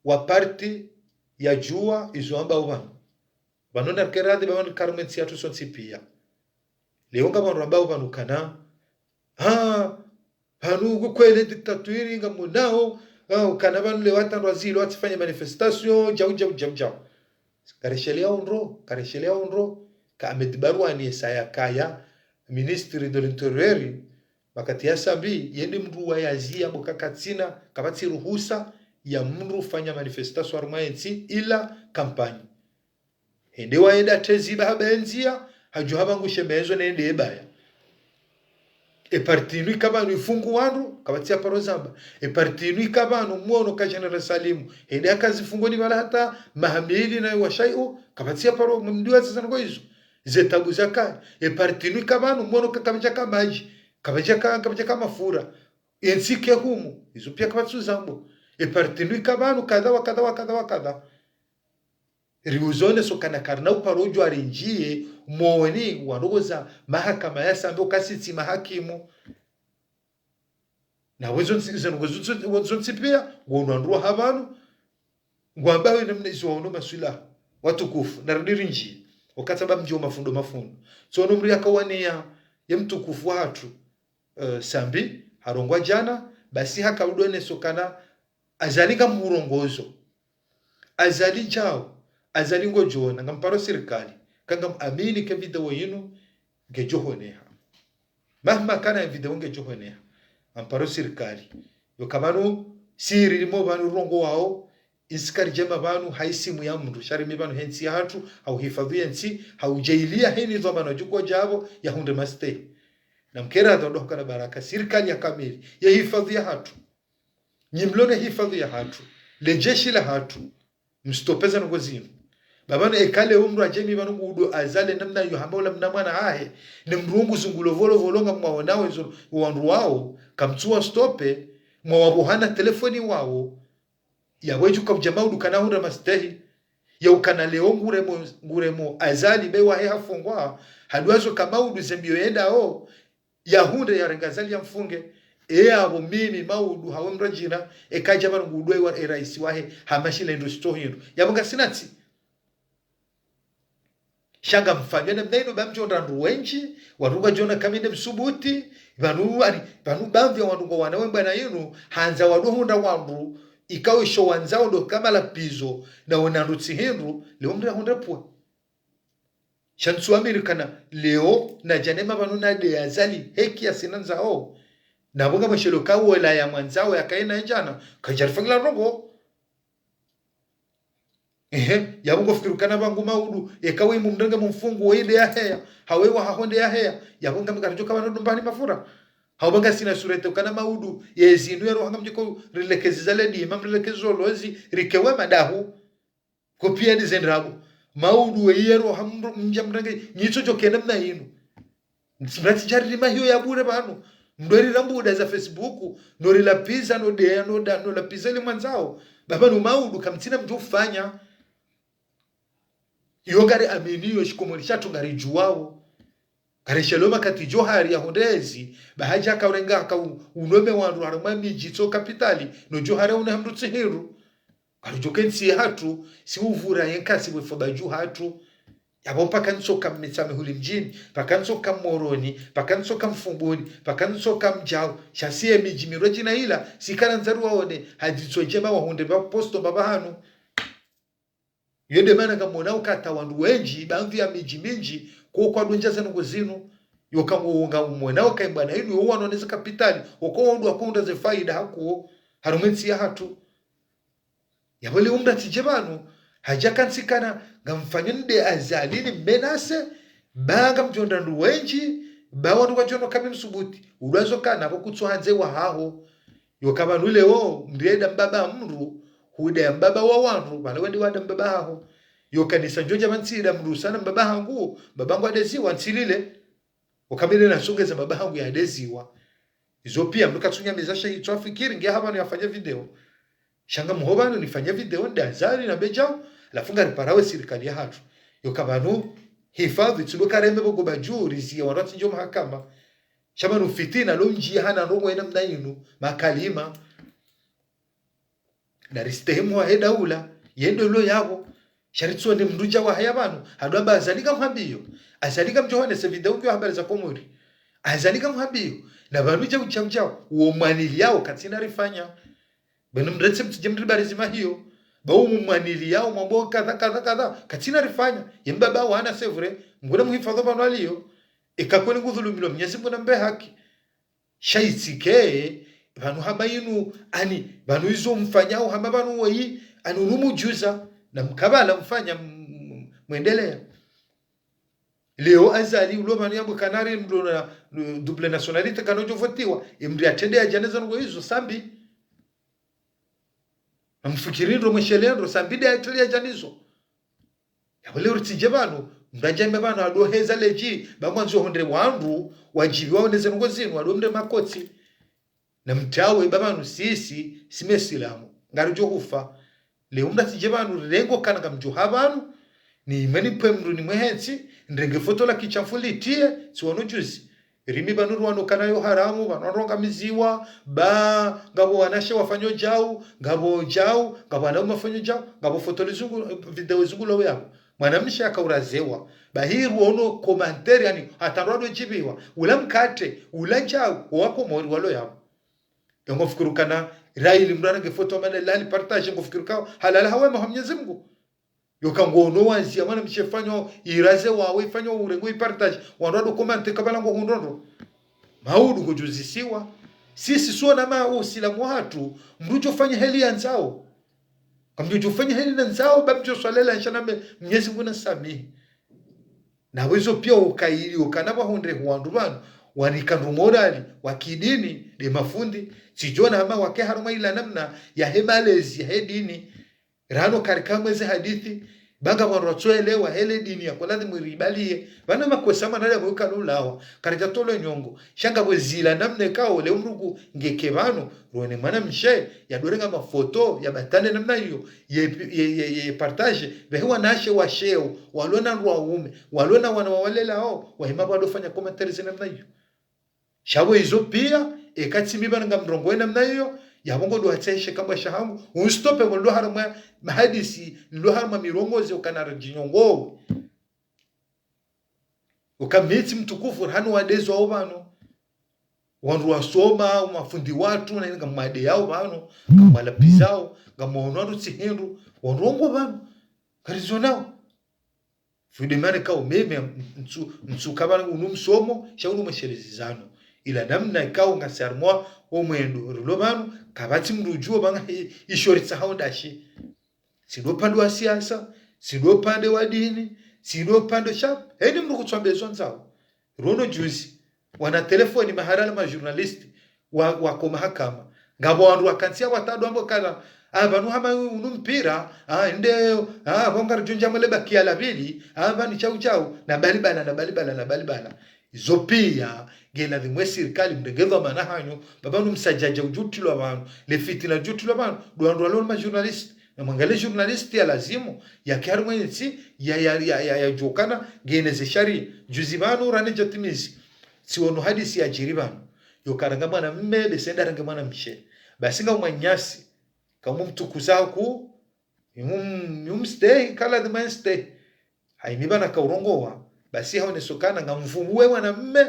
wa parti ya djua izo wambao pvanu. Pvanu narike radhi, pvanu karumwe ntsi yatru sontsi pia. Leo ngapvo wandru wambao pvanu kana, ha, pvanu uko kwele dictature ngamonao, ha, ukana pvanu leo hata ndrwa zilo watsifanye manifestation, djau, djau, djau, djau. Kareshelea ondro, kareshelea ondro, ka Ahmed Barwani esa yakaya, ministre de l'intérieur, wakati ya Sambi, yende mdru wa yazia boka katsina, kapvatsi ruhusa ya mdru ufanya manifestation harumwa yentsi ila kampanyi. Hende wayenda tezi ba haba enzia, hadjo haba ngushe mezo nende ebaya. E parti inu ika pvanu ifungu wandru, kapvatsi ya paro zamba. E parti inu ika pvanu mwono ka General Salimu, hende haka zifungoni pvala hata maha mili na wa shaiu, kapvatsi ya paro mdiwa zizango izo. Zetabu zakaya. E parti inu ika pvanu mwono ka kapvadjaka madji, kapvadjaka, kapvadjaka mafura. Entsi ke humu, izo pia kapvatsi uzambo. E parti inu ika pvanu kadha wa kadha wa kadha wa kadha. Riuzone so kana karina uparo djua rinjiye, moni, wandru woza mahakama ya Sambi ukasitsi mahakimu. Na wezo ntsi, izo, wezo ntsi, wezo ntsi pia, ngono wandru wa hapvanu, ngwambao namna izo waono maswila, watukufu, narudi rinjiye. Wakati ba mdjio mafundo mafundo. Tsono mdru yakawania, ye mtukufu watru, eh, Sambi, harongoa djana, basi haka udone so kana, Azali ngamhurongozo. Azali djao. Azali ngodjoona. Ngamparo sirikali. Ka ngamuamini ke video yinu ngedjohoneha. Mahma kana ye video ngedjohoneha. Ngamparo sirikali. Yo ka pvanu siri limo pvanu rongoao. Intsi karidjema pvanu ha isimu ya mdru. Sha rimi pvanu he ntsi yahatru. Ha uhifadhwi ye ntsi. Ha udjailia heni dhwamana djuko djapvo yahundre mastehi. Na mkera dhondo hukana baraka. Sirikali ya kamili. Ye hifadhwi yahatru. Nyi mlo ne hifadhwi yahatru, le jeshi lahatru, msitope zandrongoo zinu. Ba pvanu eka leo mdru adje mi pvanu ngudo Azali namna yo hamba ula mna mwana hahe, ne mdru nguzungulo pvolo pvolo ngamwaonao ezo wandru wao, kamtsuwa stope, mwawapvoha na telefoni wao, yapvo idjo ka udja maudu kana hundra mastehi, ya ukana leo nguremo, nguremo Azali be wahe hafungwa, haduwazo ka maudu zembi yo yendao, yahundre yarenga Azali yamfunge. E yapvo mimi maudu hawe mdru adjina, eka dja pvanu ngudwa wa e raisi wahe, hama shile ndo sito hindru. Yapvo ngasina tsi. Sha ngamfanywa namna inu ba mdjo ndra wandru wendji, wandru wadjona ka mi nde msubuti, pvanu, ani, pvanu bamvi ya wandru ngwawana we mbwana inu, handza wandru hundra wandru, ikao isho wandzao ndo kama lapvizo, na wona ndru tsi hindru, leo mdru yahundre pvwa. Sha ntsuamini kana leo nadja nema pvanu nade Azali heki yasina ndzao. Na pvo ngamweshelo ka wola ya mwandzao yakaye na ndjana, kadjarifanyila ndrongoo. Ehe, yapvo ngofikiri kana pvangu maudu, eka we mumrenge mumfungu, we nde yaheya, hawe wahaho nde yaheya, yapvo ngami karidjo ka pvanu dumbani mafura. Hau ba ngasina surete ukana maudu, yezi inu yero hanga mdjiko rilekezi zale dima, mrilekezi zolozi, rikewe madahu. Kopiya ni zendrabo. Maudu we yero hamro mdja mrenge nyitso djo kena mna inu. Mratsi djari lima hiyo ya bure pvanu. Mdweri rambuda za Facebook, no rilapviza, no deya, no da, no lapviza li mwandzao. Ba pvanu maudu kamtsina mdjo ufanya. Yo ngari amini yo shikomori shatru ngari djuwao. Ngari shelo makati Djohar yahundre ezi, ba hadja kaurenga kau unome wandru harumwa midji tso kapitali, no Djohar une hamdru tsi hindru. Karidjo ke ntsi yahatru, si uvura yenka si wefo ba dju hatru. Yapvo paka ntsoka Mitsamihuli mdjini, paka ntsoka Moroni, paka ntsoka Mfumbuni, paka ntsoka Mdjau. Sha si ye midji mirwe djina ila, si kana ndzaru waone, haditso djema wahundre ba posto ba pvahanu. Yo nde mana ngamona ukata wandru wendji, bamvi ya midji mindji, ko kwadundja zandrongoo zinu. Yoka ngo-, nga umwona woka mbwana inu yo wanoneze kapitali, woko wandru wakundra ze faida hakuwo, harumwa entsi yahatru. Yapvo leo mndru atsidje pvanu, hadja kantsi kana, ngamfanyo nde Azali ni menase, ba ngamdjo ndra wandru wendji, ba wandru wadjo ona kami msubuti, ulwazo kana, pvo kutsu handze wahaho. Yoka pvanu leo, mndru yenda mbaba mndru, huda mbaba wa wandru, pvala wende wada mbaba haho. Yoka nisa ndjo dja pvantsi nda mndru sana mbaba hangu, mbaba hangu adeziwa ntsilile. Ukamile na songeza mbaba hangu yadeziwa. Izo pia mndru katsunyameza sha hitswa fikiri nge hapvanu yafanya video. Sha ngamho pvanu nifanya video nda Azali na mbedjao, halafu ngariparawe sirikali yahatru. Yoka pvanu, hifadhwi tsi ndo kareme pvo goba dju riziye wandru watsindjo mahakama. Sha pvanu fitina lo ndjiya hana ndrongo yena mna inu, makalima. Nda ristehemu wahe daula, yendo lo yapvo. Sha ritsone mndru dja wahaya pvanu, hado amba Azali kamhambiyo. Azali kamdjo honese video ngiyo habari za Komori. Azali kamhambiyo. Na pvanu djau, djau, djau, uwo mwaniliyao katsina rifanya. Pvanu mretse mtsidje mribari zima hiyo. Ba uwo mwaniliyao mwambo kadha, kadha, kadha, katsina rifanya. Ye mbaba wana c'est vrai, nguna muhifadhwi pvanu aliyo. Eka kweli ngudhulumilwa Mnyezi Mungu na mbe haki. Sha itsike, pvanu hama inu, ani, pvanu izo mfanyao hama pvanu woyi, ani unu mdjuza, na mkabala mfanya m-, m-, mwendelea. Leo Azali ulo pvanu yambe kana ri mndru na, double nationalité kana udjo votiwa, ye mndru yatrende yadja neza ndrongo izo, sambi. Na mfikiri ndro mweshele ndro, sambi nde yatrende yadja nizo. Yapvo leo ritsidje pvanu, mndru adja yambe pvanu, hado heza ledji, ba mwandzo hundre wandru, wadjiviwa woneze ndrongo zinu, hado mndre makotsi. Na mtawe, ba pvanu sisi, si mesilamu. Ngaridjo hufa. Leo mndru atsidje pvanu, rirengo kana ngamdjo ha pvanu, ni mweni pwe mndru ni mwehe ntsi, nirenge foto la kishamfu litiye, tsi wono juzi. Rimi pvanu ruwano kana yo haramu, pvanu wandru wangamiziwa, ba, ngapvo wanawashe wafanyo djau, ngapvo djau, ngapvo wanaume wafanyo djau, ngapvo foto lizungu, video zungu lo yapvo. Mwanamshe yaka urazewa. Ba hi ruwono commentaire yani, hata ndro wadjiviwa. Ula mkatre, ula djau, owa Komori walo yapvo. Yo ngo fikiri kana, raili mndru arenge foto mana lali partage, ngo fikiri kao, halala ha wema ha Mnyezi Mungu. Yoka ngono waziya mwanamshe fanyo iraze wawe fanyo urenge ipartage. Wandru wado commenter kabla ngo hundro ndro. Maudu ngodjuzisiwa. Sisi suona ma usilamu hatru. Mndru djo fanya heli yandzao. Kamdjo djo fanya heli nandzao, ba mdjo swalela nsha nambe Mnyezi Mungu na samihi. Na wezo pia ukaili, ukana pvahundre hu wandru pvanu. Wanika ndru morali, wa kidini, nde mafundi. Tsidjo na hama wake harumwa ila namna, yahe malezi, yahe dini. Rano karika mweze hadisi, ba ngapvo wandru watsoelewa hele dini yako ladhimu ribaliye. Pvana makosa mana ya mweka lulawa, karika tolo nyongo. Sha ngapvo zila namna ikao le mndru ngeke pvanu, ruwone mwanamshe, yadorenga mafoto, yabatane namna iyo, ye, ye, ye, ye partage, pvehe wanawashe washeo, walo na wandru waume, walo na wana wawalelao, wahima pvwado fanya commentaires namna iyo. Sha pvo izo pia, eka tsi mi pvanu ngamrongowe namna iyo, yapvo ngodo hatseshe kamba shahangu, unstope ngo ndo harumwa mahadisi, ndo harumwa mirongozi ukana radjinyongowe. Uka mi tsi mtukufu, hanu wadezwa wo pvanu. Wandru wasoma, mafundi watru, na ine ngamwadeyao pvanu, ngamwalapvizao, ngamwono wandru tsi hindru, wandru wongo pvanu. Ngarizonao. Vudemane kao meme mtsu, mtsu kabana unu msomo, sha unu mweshelezi zano. Ila namna ikao ngasi harumwa omwendo rilo pvanu, kapvatsi mndru udjuo pvanga hi-, isho ritsahao ndashi. Tsi ndo upande wa siasa, tsi ndo upande wa dini, tsi ndo upande sha, heni mndru kutswambe zo ndzao. Rono juzi, wana telefoni mahala la majournaliste, wa, wako mahakama. Ngapvo wandru wakantsi ya watadu wambo kala, ah, pvanu hama unu mpira, ah, nde, ah, pvo ngaridjo ndja mwele bakiya la pvili, ah, pvanu chau chau, na balibala, na balibala, na balibala. Izo pia, nge ladhimu ye sirikali mrenge dhwamana hanyu, ba pvanu msadjadja udjo utilwa pvanu, le fitina lidjo utilwa pvanu, ndo wandru walo majournaliste, na mwangale journaliste ya lazimu, yake harumwa entsi, ya, ya, ya, ya, ya djokana, ngeneze sharia. Juzi pvanu rane djatimizi. Tsi wono hadisi yadjiri pvanu. Yo karanga mwanamme, bese nda range mwanamshe. Basi ngamwananyasi. Kamu mtukuza ku, yum, yum stay, kala ladhima stay. Haimi pvana kaurongowa. Basi haone sokana, ngamvumbuwe mwanamme.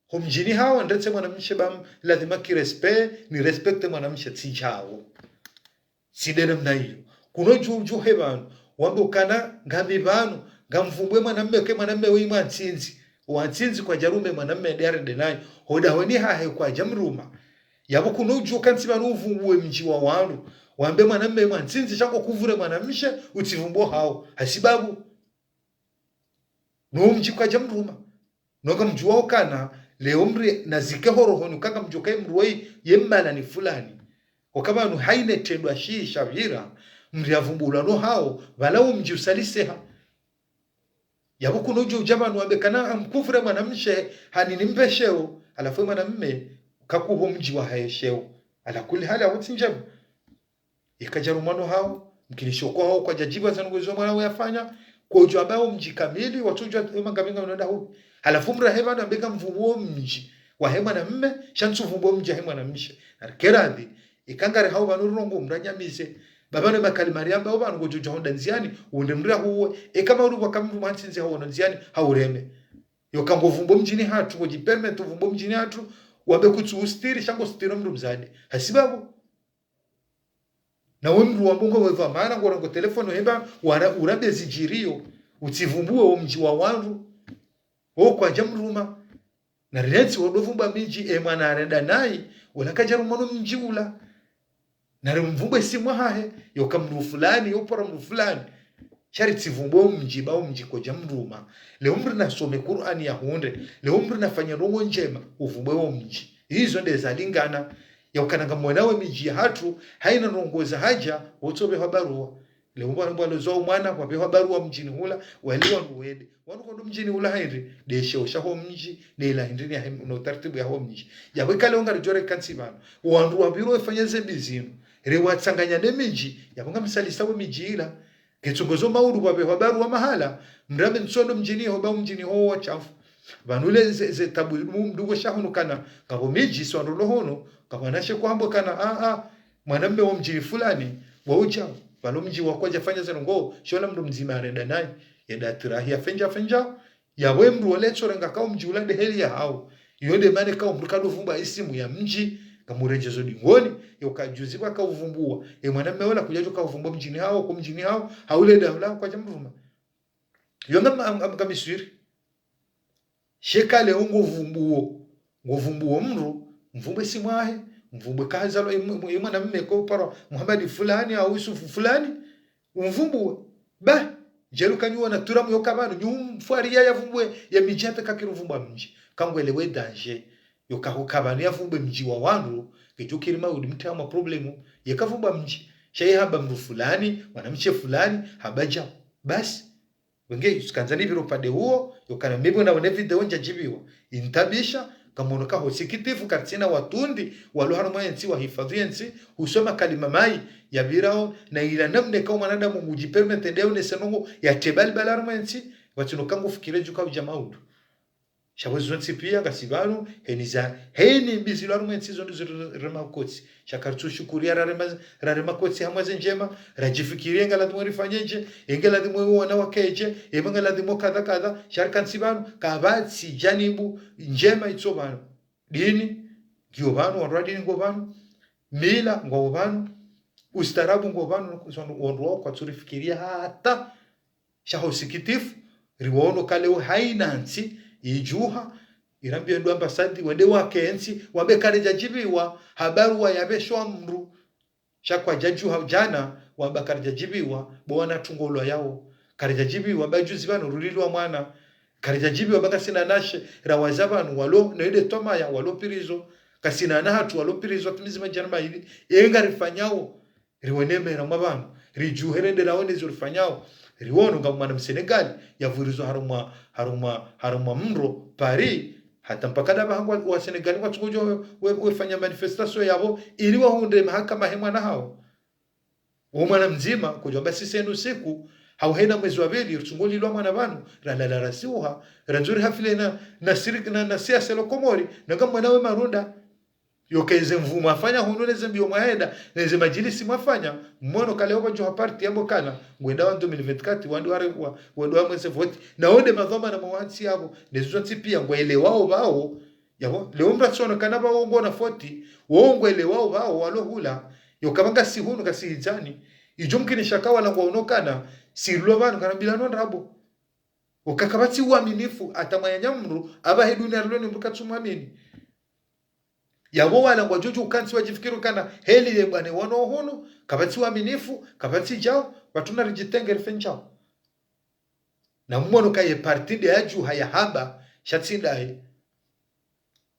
Ho mdjini hawo, ndetse mwanamshe ba m-, ladhima ki respect, ni respecte mwanamshe tsi ndjawo. Tsi nde namna iyo. Kuno dju, dju he pvanu, wambe ukana ngami pvanu, ngamvumbuwe mwanamme, ke mwanamme woyi mwantsindzi. Wantsindzi kwadjarume mwanamme nde yarende naye. Ho dahoni hahe kwadjamruma. Yapvo kuno udjo kantsi pvanu uvumbuwe mdji wa wandru. Wambe mwanamme mwantsindzi sha ngo kuvure mwanamshe utsivumbuwe hawo. Hasibabu. No mdji kwadjamruma. No ngamdjuwao kana, leo mri nazike ho rohoni uka ngamdjo kaye mdru woyi ye mmalani fulani. Oka pvanu haina itrendwa shii shapvira, mri yavumbulwa no hawo, pvala wo mdji usaliseha. Yapvo kuno udjo udja pvanu wambe kana ngamkuvure mwanamshe hanini mpve sheo, halafu ye mwanamme kakuho mdji wahahe sheo. Ala kulli hali apvo tsi ndjema. Yeka kadjarumwa no hawo, mkinisho kwa hawo kwadjadjibu wazanu ngwezo mwana we yafanya, kwadjo amba wo mdji kamili, watsudjuwa ye mangapvi ngayinu ndahu. Halafu mrahe pvanu ambe ngamvumbuo mdji wahe mwanamme, sha ntsuvumbuo mdji wahe mwanamshe. Narike radhi, yeka ngari hawo pvanu rongo mranyamize. Ba pvanu makalima riamba wo pvanu ngodjo dja honda ndziani, unde mri yahuwe. Yeka mauri pvwa kamdru mwantsindzi hawono ndziani, haureme. Yoka ngovumbuo mdjini hatru, ngodjipermete uvumbuo mdjini hatru, wambe kutsu ustiri, sha ngo ustiri mdru mdzadze. Hasibabu. Na we mdru wambe ngo wepva mana ngo rango telefoni hemba wara-, urambe zidjiriyo, utsivumbuwe wo mdji wa wandru, wo kwadjamruma. Na rilentsi wo ndo vumbuwa midji, e mwana yarenda nayi, wala kadjarumwa no mdji ula. Na rimvumbuwe si mwahahe, yoka mdru fulani, yo pvara mdru fulani. Sha ritsivumbuwe wo mdji, ba wo mdji kwadjamruma. Leo mri nasome Kur'ani yahundre, leo mri nafanye ndrongo ndjema, uvumbuwe wo mdji. Izo nde zalingana, ya ukana ngamwona we midji yahatru, haina ndrongo zahadja, wotsopvehwa baruwa. Leo mbwana mbwalo zo mwana, wapvehwa baruwa mdjini hula, wali wandru wende. Wandru kondo mdjini hula hindri, nde sheo shaho mdji, nde ila hindri ni yahe-, no taratibu yaho mdji. Yapvo yeka leo ngaridjo reka ntsi pvanu. Wandru wapviro wefanya ze mbi zinu. Riwatsanganya ne midji, yapvo ngamsalisa we midji ila. Ketsungo zo mauri wapvehwa baruwa mahala, mrambe ntsondo mdjini ho, ba mdjini ho washafu. Pvanu le ze, ze tabu mu-, mdru ngo shahunu kana, ngapvo midji so wandru lo hono, ngapvo wanashe kwambo kana, a, a, mwanamme wo mdjini fulani, wa udja, pvalo mdji wa kwadjafanya ze ndrongo, sho la mdru mdzima yarenda nayi, yenda tirahi yafendja, fendja, yapvo ye mdru wale tsorenga kao mdji ula nde heli yahawo. Iyo nde mana kao mdru kado vumbuwa isimu ya mdji, ngamurendjezo dingoni, yoka juzi pvwa kauvumbuwa. E mwanamme wola kudjadjo kauvumbuwa mdjini hawo, ko mdjini hawo, haule daula kwadjamruma. Yo ngam-, am-, am-, ngamiswiri. Sha yeka leo ngovumbuo, ngovumbuo mdru, mvumbuwe si mwahe, mvumbuwe kahazalwa ye mw-, mw-, ye mwanamme ko pvara Muhammad fulani, au Yusufu fulani, umvumbuwe. Ba, djeli kanyu wona turamu yoka pvanu, nyu mfwariya yavumbuwe ye midji hata kakiri uvumbuwa mdji. Kangwelewe danger. Yoka huka pvanu yavumbuwe mdji wa wandru, ngedjo kiri mauri mtria mwa problemu, yeka vumbuwa mdji. Sha ye hamba mdru fulani, mwanamshe fulani, hamba djao. Basi, wenge, usikandza nipviro upande uwo, yokana mimi naone video ndjadjibiwa. Intabisha, kamono kaho sikitifu karitsina watrundi, walo harumwa yentsi wahifadhwi yentsi, husoma kalima mayi, yapvirao, na ila namna kao mwanadamu ngudjipermete ndeo nese ndrongo, yatebali bala harumwa yentsi, watsino kangu fikire djuka udja maudu. Sha pvo zontsi pia ngasi pvanu, heni za, heni mbi zilo harumwa yentsi zo ndizo rema kotsi. Sha karitsu shukuriya rarema, rarema kotsi hamwa ze ndjema, radjifikiriye nga ladhimu rifanye ndje, enge ladhimu wo wana wake ndje, enge ladhimu kadha kadha, sha rika ntsi pvanu, kapvatsi janibu ndjema itso pvanu. Dini, ngiyo pvanu, wandru wa dini ngo pvanu, mila, ngwao pvanu, ustaarabu ngo pvanu, wandru wao kwatsu rifikiriya hata. Sha ho sikitifu, riwono ka leo haina ntsi, idjuha, irambiye ndo ambasadi, wende wakentsi, wambe karidjadjibiwa, ha baruwa yapveshwa mdru. Sha kwadjadjuha djana, wamba karidjadjibiwa, bo wana tungolwa yawo. Karidjadjibiwa, ba juzi pvanu rulilwa mwana. Karidjadjibiwa, ba ngasina wanashe, rawaza pvanu, walo, no inde twamaya, walo pirizo. Kasina wana hatru, walo pirizo, hata mezi madjana mayili, enga rifanyao. Riwone mera mwa pvanu, ridjuhe rende raone zo rifanyao. Riwono nga mwana Msenegali, yavurizo harumwa, harumwa, harumwa mro, Paris, hata mpaka daba hangu wa, wa Senegali ngwatsukodjo we, we, wefanya manifestation yapvo, ili wahundre mahakama he mwana hawo. Wo mwana mdzima, kodjo amba sisenu siku, hau hena mwezi wa pvili, ritsungolilwa mwana pvanu, ralala rasiuha, randzuri hafile na, na siri-, na, na siasa lo Komori, nanga mwana we marunda. Yoka eze mvu mwafanya hunu neze mbio mwahenda, neze madjilisi mwafanya, mwono ka leo pvadjo ha parti yambo kana, ngwenda wa deux mille vingt-quatre, wandru ware-, wa-, wandru wamwese voti. Na wonde madhwamana mwa wantsi yapvo, nezo zontsi pia, ngwaelewao pvao, yapvo, leo mratsono kana pvao ngona voti, wo ngwaelewao pvao, walo hula, yoka pvanga si hunu kasi hidzani, idjo mkinisha ka wala ngwaono kana, si rilo pvanu kana bila no ndrabo. Uka kapvatsi uaminifu, hata mwananya mndru, apvahe dunia rilo ni mndru katsumwamini. Yapvo wala ngwadjo djo ukantsi wadjifikiri ukana heli ye bwana wanu hunu, kapvatsi uaminifu, kapvatsi djao, pvatsuna ridjitenge rife ndjao. Na mwono ka ye parti nde yadjuha yahamba, sha tsi ndaye.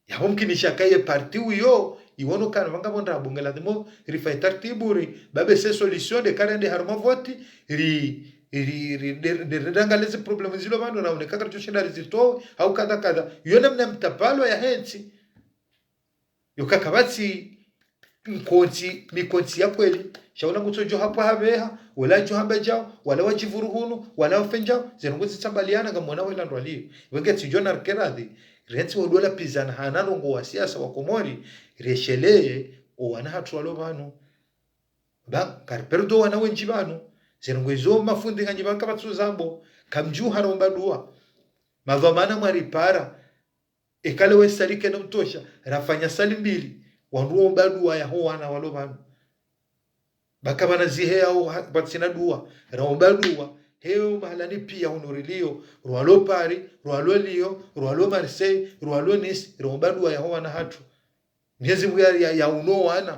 Yapvo mkinisha ka ye parti uyo, iwono kana pvanga pvo ndrabo, nge ladhimu rifanye tartibu ri, babe se solution nde karende harumwa voti, ri, ri, ri, nde, nde, nde rangalie ze problème zilo pvanu, raone ka karidjo shinda rizitowe, hau kadha kadha. Yo namna mtapalo yahe ntsi. Yo ka kapvatsi mkontsi, mikontsi ya kweli, sha ula ngutsodjo hapvo hapveha, wala djo hamba djao, wala wadjivuru hunu, wala wafe ndjao, ze ndrongo zitsambaliana ngamwona wela ndrwalio. Wenge tsidjo na rike radhi, rentsi wo dola pizana hana ndrongo wa siasa wa Komori, reshelee, o wana hatru walo pvanu. Ba, kari perdo wana wendji pvanu, ze ndrongo izo mafundi nganyi pvanu kapvatsu zambo, kamdjuha romba dua. Madhwamana mwaripara, eka le we salle kayina utosha, rafanya salle mbili, wandru womba dua yaho wana walo pvanu. Ba kapvana zihe yao ha-, pvatsina dua, raomba dua, heyo mahalani pia hunu rilio, rwalo Paris, rwalo Lyon, rwalo Marseille, rwalo Nice, raomba dua yaho wana hatru. Mwenyezi Mungu ya, ya, ya uno wana,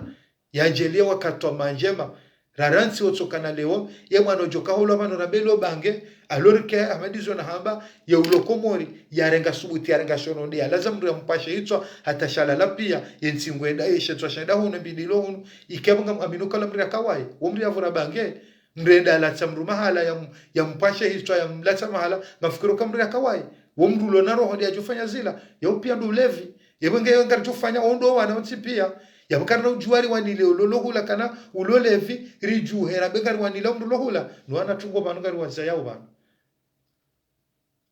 yadjaanlie wakati wa mandjema. Rarantsi otsokana leo, ye mwana udjo kaholwa pvanu rambe lo bange, alors que Ahmadi zo nahamba, ye ulo Komori, yarenga subuti, yarenga shono nde, yalaza mndru yampashe hitswa, hata shalala pia, ye ntsi ngwenda, ye shetswa shenda hunu, mbili lo hunu, ike pvo ngamwamini uka la mndru yakawaye, wo mndru yavura bange, mndru yenda yalatsa mndru mahala, yam-, yampashe hitswa, yamlatsa mahala, mafikiri uka mndru yakawaye, wo mndru ulo na roho nde yadjofanya zila, yo pia ndo ulevi, ye pvo nge yo ngaridjofanya, wo ndo wana wontsi pia, yapvo karina udjuwa riwanile ulo lo hula kana ulo levi, ridjuhe rambe ngariwanile mndru lo hula. No wana tsungo pvanu ngariwazayao pvanu.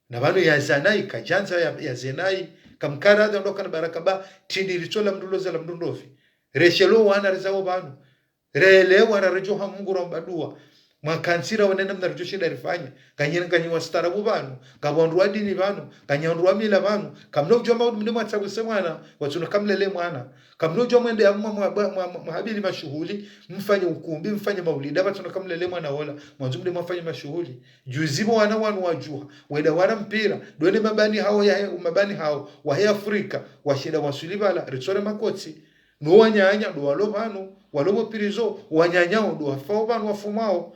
Na pvanu ya zanai, kadjandza ya, ya zenai, kamkara adha ndo kana baraka ba, tindi ritsola mndru lo zala mndru ndopvi. Reshelo wana rizao pvanu. Relewa raredjo ha Mungu romba dua. Mwakantsi raone namna ridjo shinda rifanye. Nganyi, nganyi wastaarabu pvanu, ngapvo wandru wa dini pvanu, nganyi wandru wa mila pvanu. Kamna udjuwa maudu mndru mwatsabu se mwana, pvatsuna kamlele mwana. Kamna udjuwa mwende ya mwa, mwa, mwa, mwa, mwahabili mashuhuli, mfanye ukumbi, mfanye maulida, pvatsuna kamlele mwana ola, mwandzo mndru mwafanye mashuhuli. Juzi pvo wana wanu wadjuha, wenda wara mpira, ndo ne mabani hawo yahe, mabani hawo, wahe Afrika, washinda waswili pvala, ritsore makotsi. No wananya ndo walo pvanu, walo mo prison, wananya wo ndo wafao pvanu wafumao.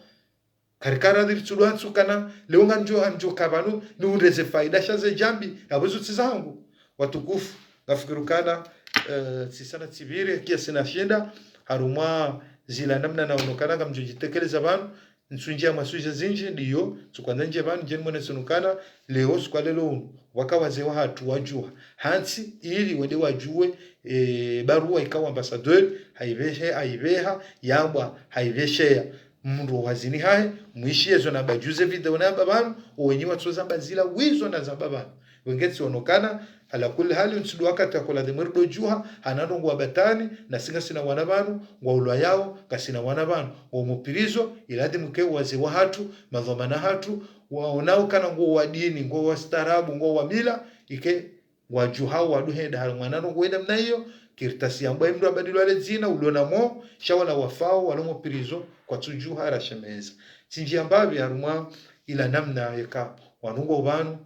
Karikara dhiri tsudu antsu kana, leo ngamdjo, ngamdjo ka pvanu, niundre ze faida sha ze djambi, yapvo zo tsi zangu. Watukufu, ngafikiri ukana, eh, tsisana tsipvire, kiasi nashinda, harumwa zila namna naono kana ngamdjo djitekeleza pvanu, ntsundjia mwa sujet zindji, ndiyo, tsukwandza ndje pvanu, ndje nimwone sunukana, leo, suku wa leo unu, waka wazee wahatru wadjuha. Hantsi, ili wende wadjuwe, e, barua ikao ambassadeur, haipvehe, haipveha, yambwa, haipvesheya. Mndru hazini hahe, mwishiye zo namba juze video namba pvanu, owenyi watsoza mbazila, wizo nazamba pvanu. Wenge tsi onokana, ala kulli hali, ntsudu wakati akola de mwerido djuha, hana ndrongo wa batani, nasi ngasina wana pvanu, ngwa ulwa yao, ngasina wana pvanu, ngwa mo prison, ila dimke wazee wahatru, madhwamana hatru, waonao kana ngo wa dini, ngo wastaarabu, ngo wa mila, ike, ngwadjuhao wandru henda, hali mwana ndrongo wenda mna iyo, kartasi yambwa imndru abadilwa le dzina, ulo na mo, sha wala wafao, walo mo prison, kwatsudjuha rashemeza. Tsindji yambapvi harumwa ila namna yeka, wanu ngo pvanu,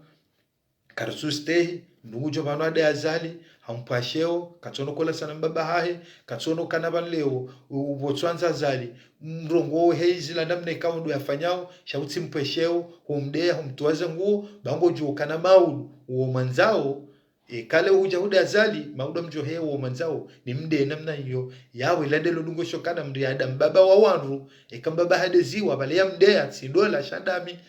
karitsu stehi, mndru ngudjo pvanu ade Azali, hampvasheo, katsono kola sana mbaba hahe, katsono kana pvanu leo, u-, upvotswandza Azali, mrongo he izila namna ikao ndo yafanyao, sha utsi mpvesheo, humdeya, humtwaze nguo, ba ngodjo kana maudu, uwo mwandzao, e, kale udja hude Azali, maudu mdjo he uwo mwandzao, ni mde namna iyo, yawe ladelo dungo shokana mri ada mbaba wa wandru, eka mbaba hade ziwa, pvale ya mdeya, tsi dola, sha ndami.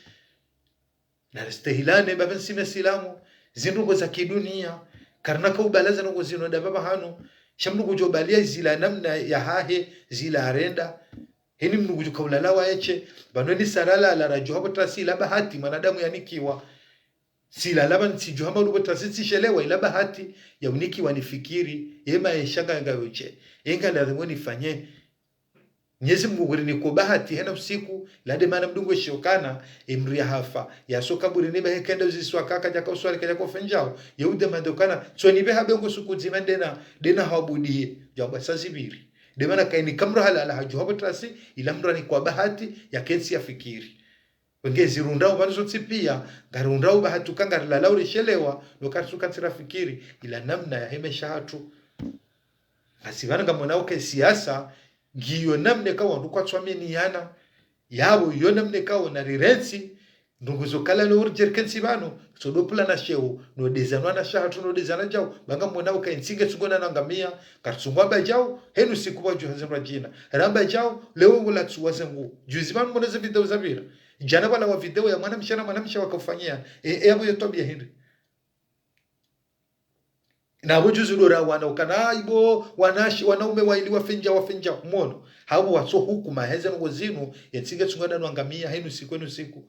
Na ristehilane, baba ntsi mesilamu, zindrongo za kidunia, karina kaubala za ndrongo zinu nda pvapvahanu, sha mndru ngudjo balia zila namna yahahe, zila arenda, heni mndru ngudjo kaulala wa eche, pvanu ni sarala la radjo hapvo trasi la bahati, mwanadamu yanikiwa. Sila laba ntsidjo hamba udu pvo trasi tsishelewa ila bahati, ya unikiwa nifikiri, ye maesha nga, nga yoche, ye nga ladhimu nifanye, Mnyezi Mungu nguri niko bahati hena usiku, lade mana mdungu eshokana, emri ya hafa, ya soka buri niba hekenda uziswa kaka jaka uswali kajaka ufenjao, ye ude mande ukana, so nibe habe ngo suku dzima ndena, ndena hawabudiye, jamba sa zibiri. De mana kaini kamra halala hadju hapvo trasi, ila mra ni kwa bahati, ya kentsi ya fikiri. Ngezirundrao pvanu zontsi pia, ngarirundrao pvahatuka, ngarilalao rishelewa, no karitsuka ntsi rafikiri, ila namna yahe maesha hatru. Basi pvanu ngamwonao uka siasa, ngiyo namna ikao wandru kwatsuaminiyana, yapvo iyo namna ikao narirentsi, ndrongoo zo kala no urijerikentsi pvanu, so dopvula na sheo, no dezanwa na shahatru, no dezana djau, ba ngamwonao uka entsi ngetsungo na nwangamia, karitsungwa ba djau, henu siku pvwa djuha zendrwa djina. Ramba djau, leo ngula tsuwa zengu. Juzi pvanu mwona ze video zapvira. Djana pvwalawa video ya mwanamshe na mwanamshe wakaufanyia. E, e, yapvo iyo twabiya hindri. Na pvo juzi ndo rawana ukana, ah, ibo, wanashe, wanaume waili wafendja, wafendja, mwono. Hapvo watso hukuma, heze ndrongoo zinu, yentsi ngetsungo na nwangamia, henu siku, henu siku.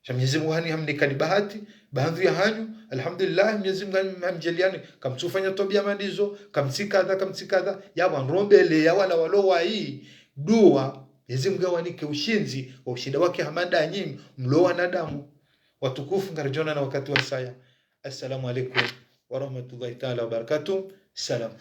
Sha Mwenyezi Mungu hani hamnikani bahati, baadhwi ya hanyu, alhamdulillah, Mwenyezi Mungu hani hamdjaliani, kamtsufanya twabiya mandizo, kamtsi kadha, kamtsi kadha, yapvo nrombele, ya wala walo wayi, dua, Mwenyezi Mungu yawanike ushindzi, wa ushinda wake hama nda nyinyi, mlo wanadamu, watukufu ngaridjoonana wakati wasaya. Assalamu alaikum warahmatullahi taala wabarakatuh. Salam.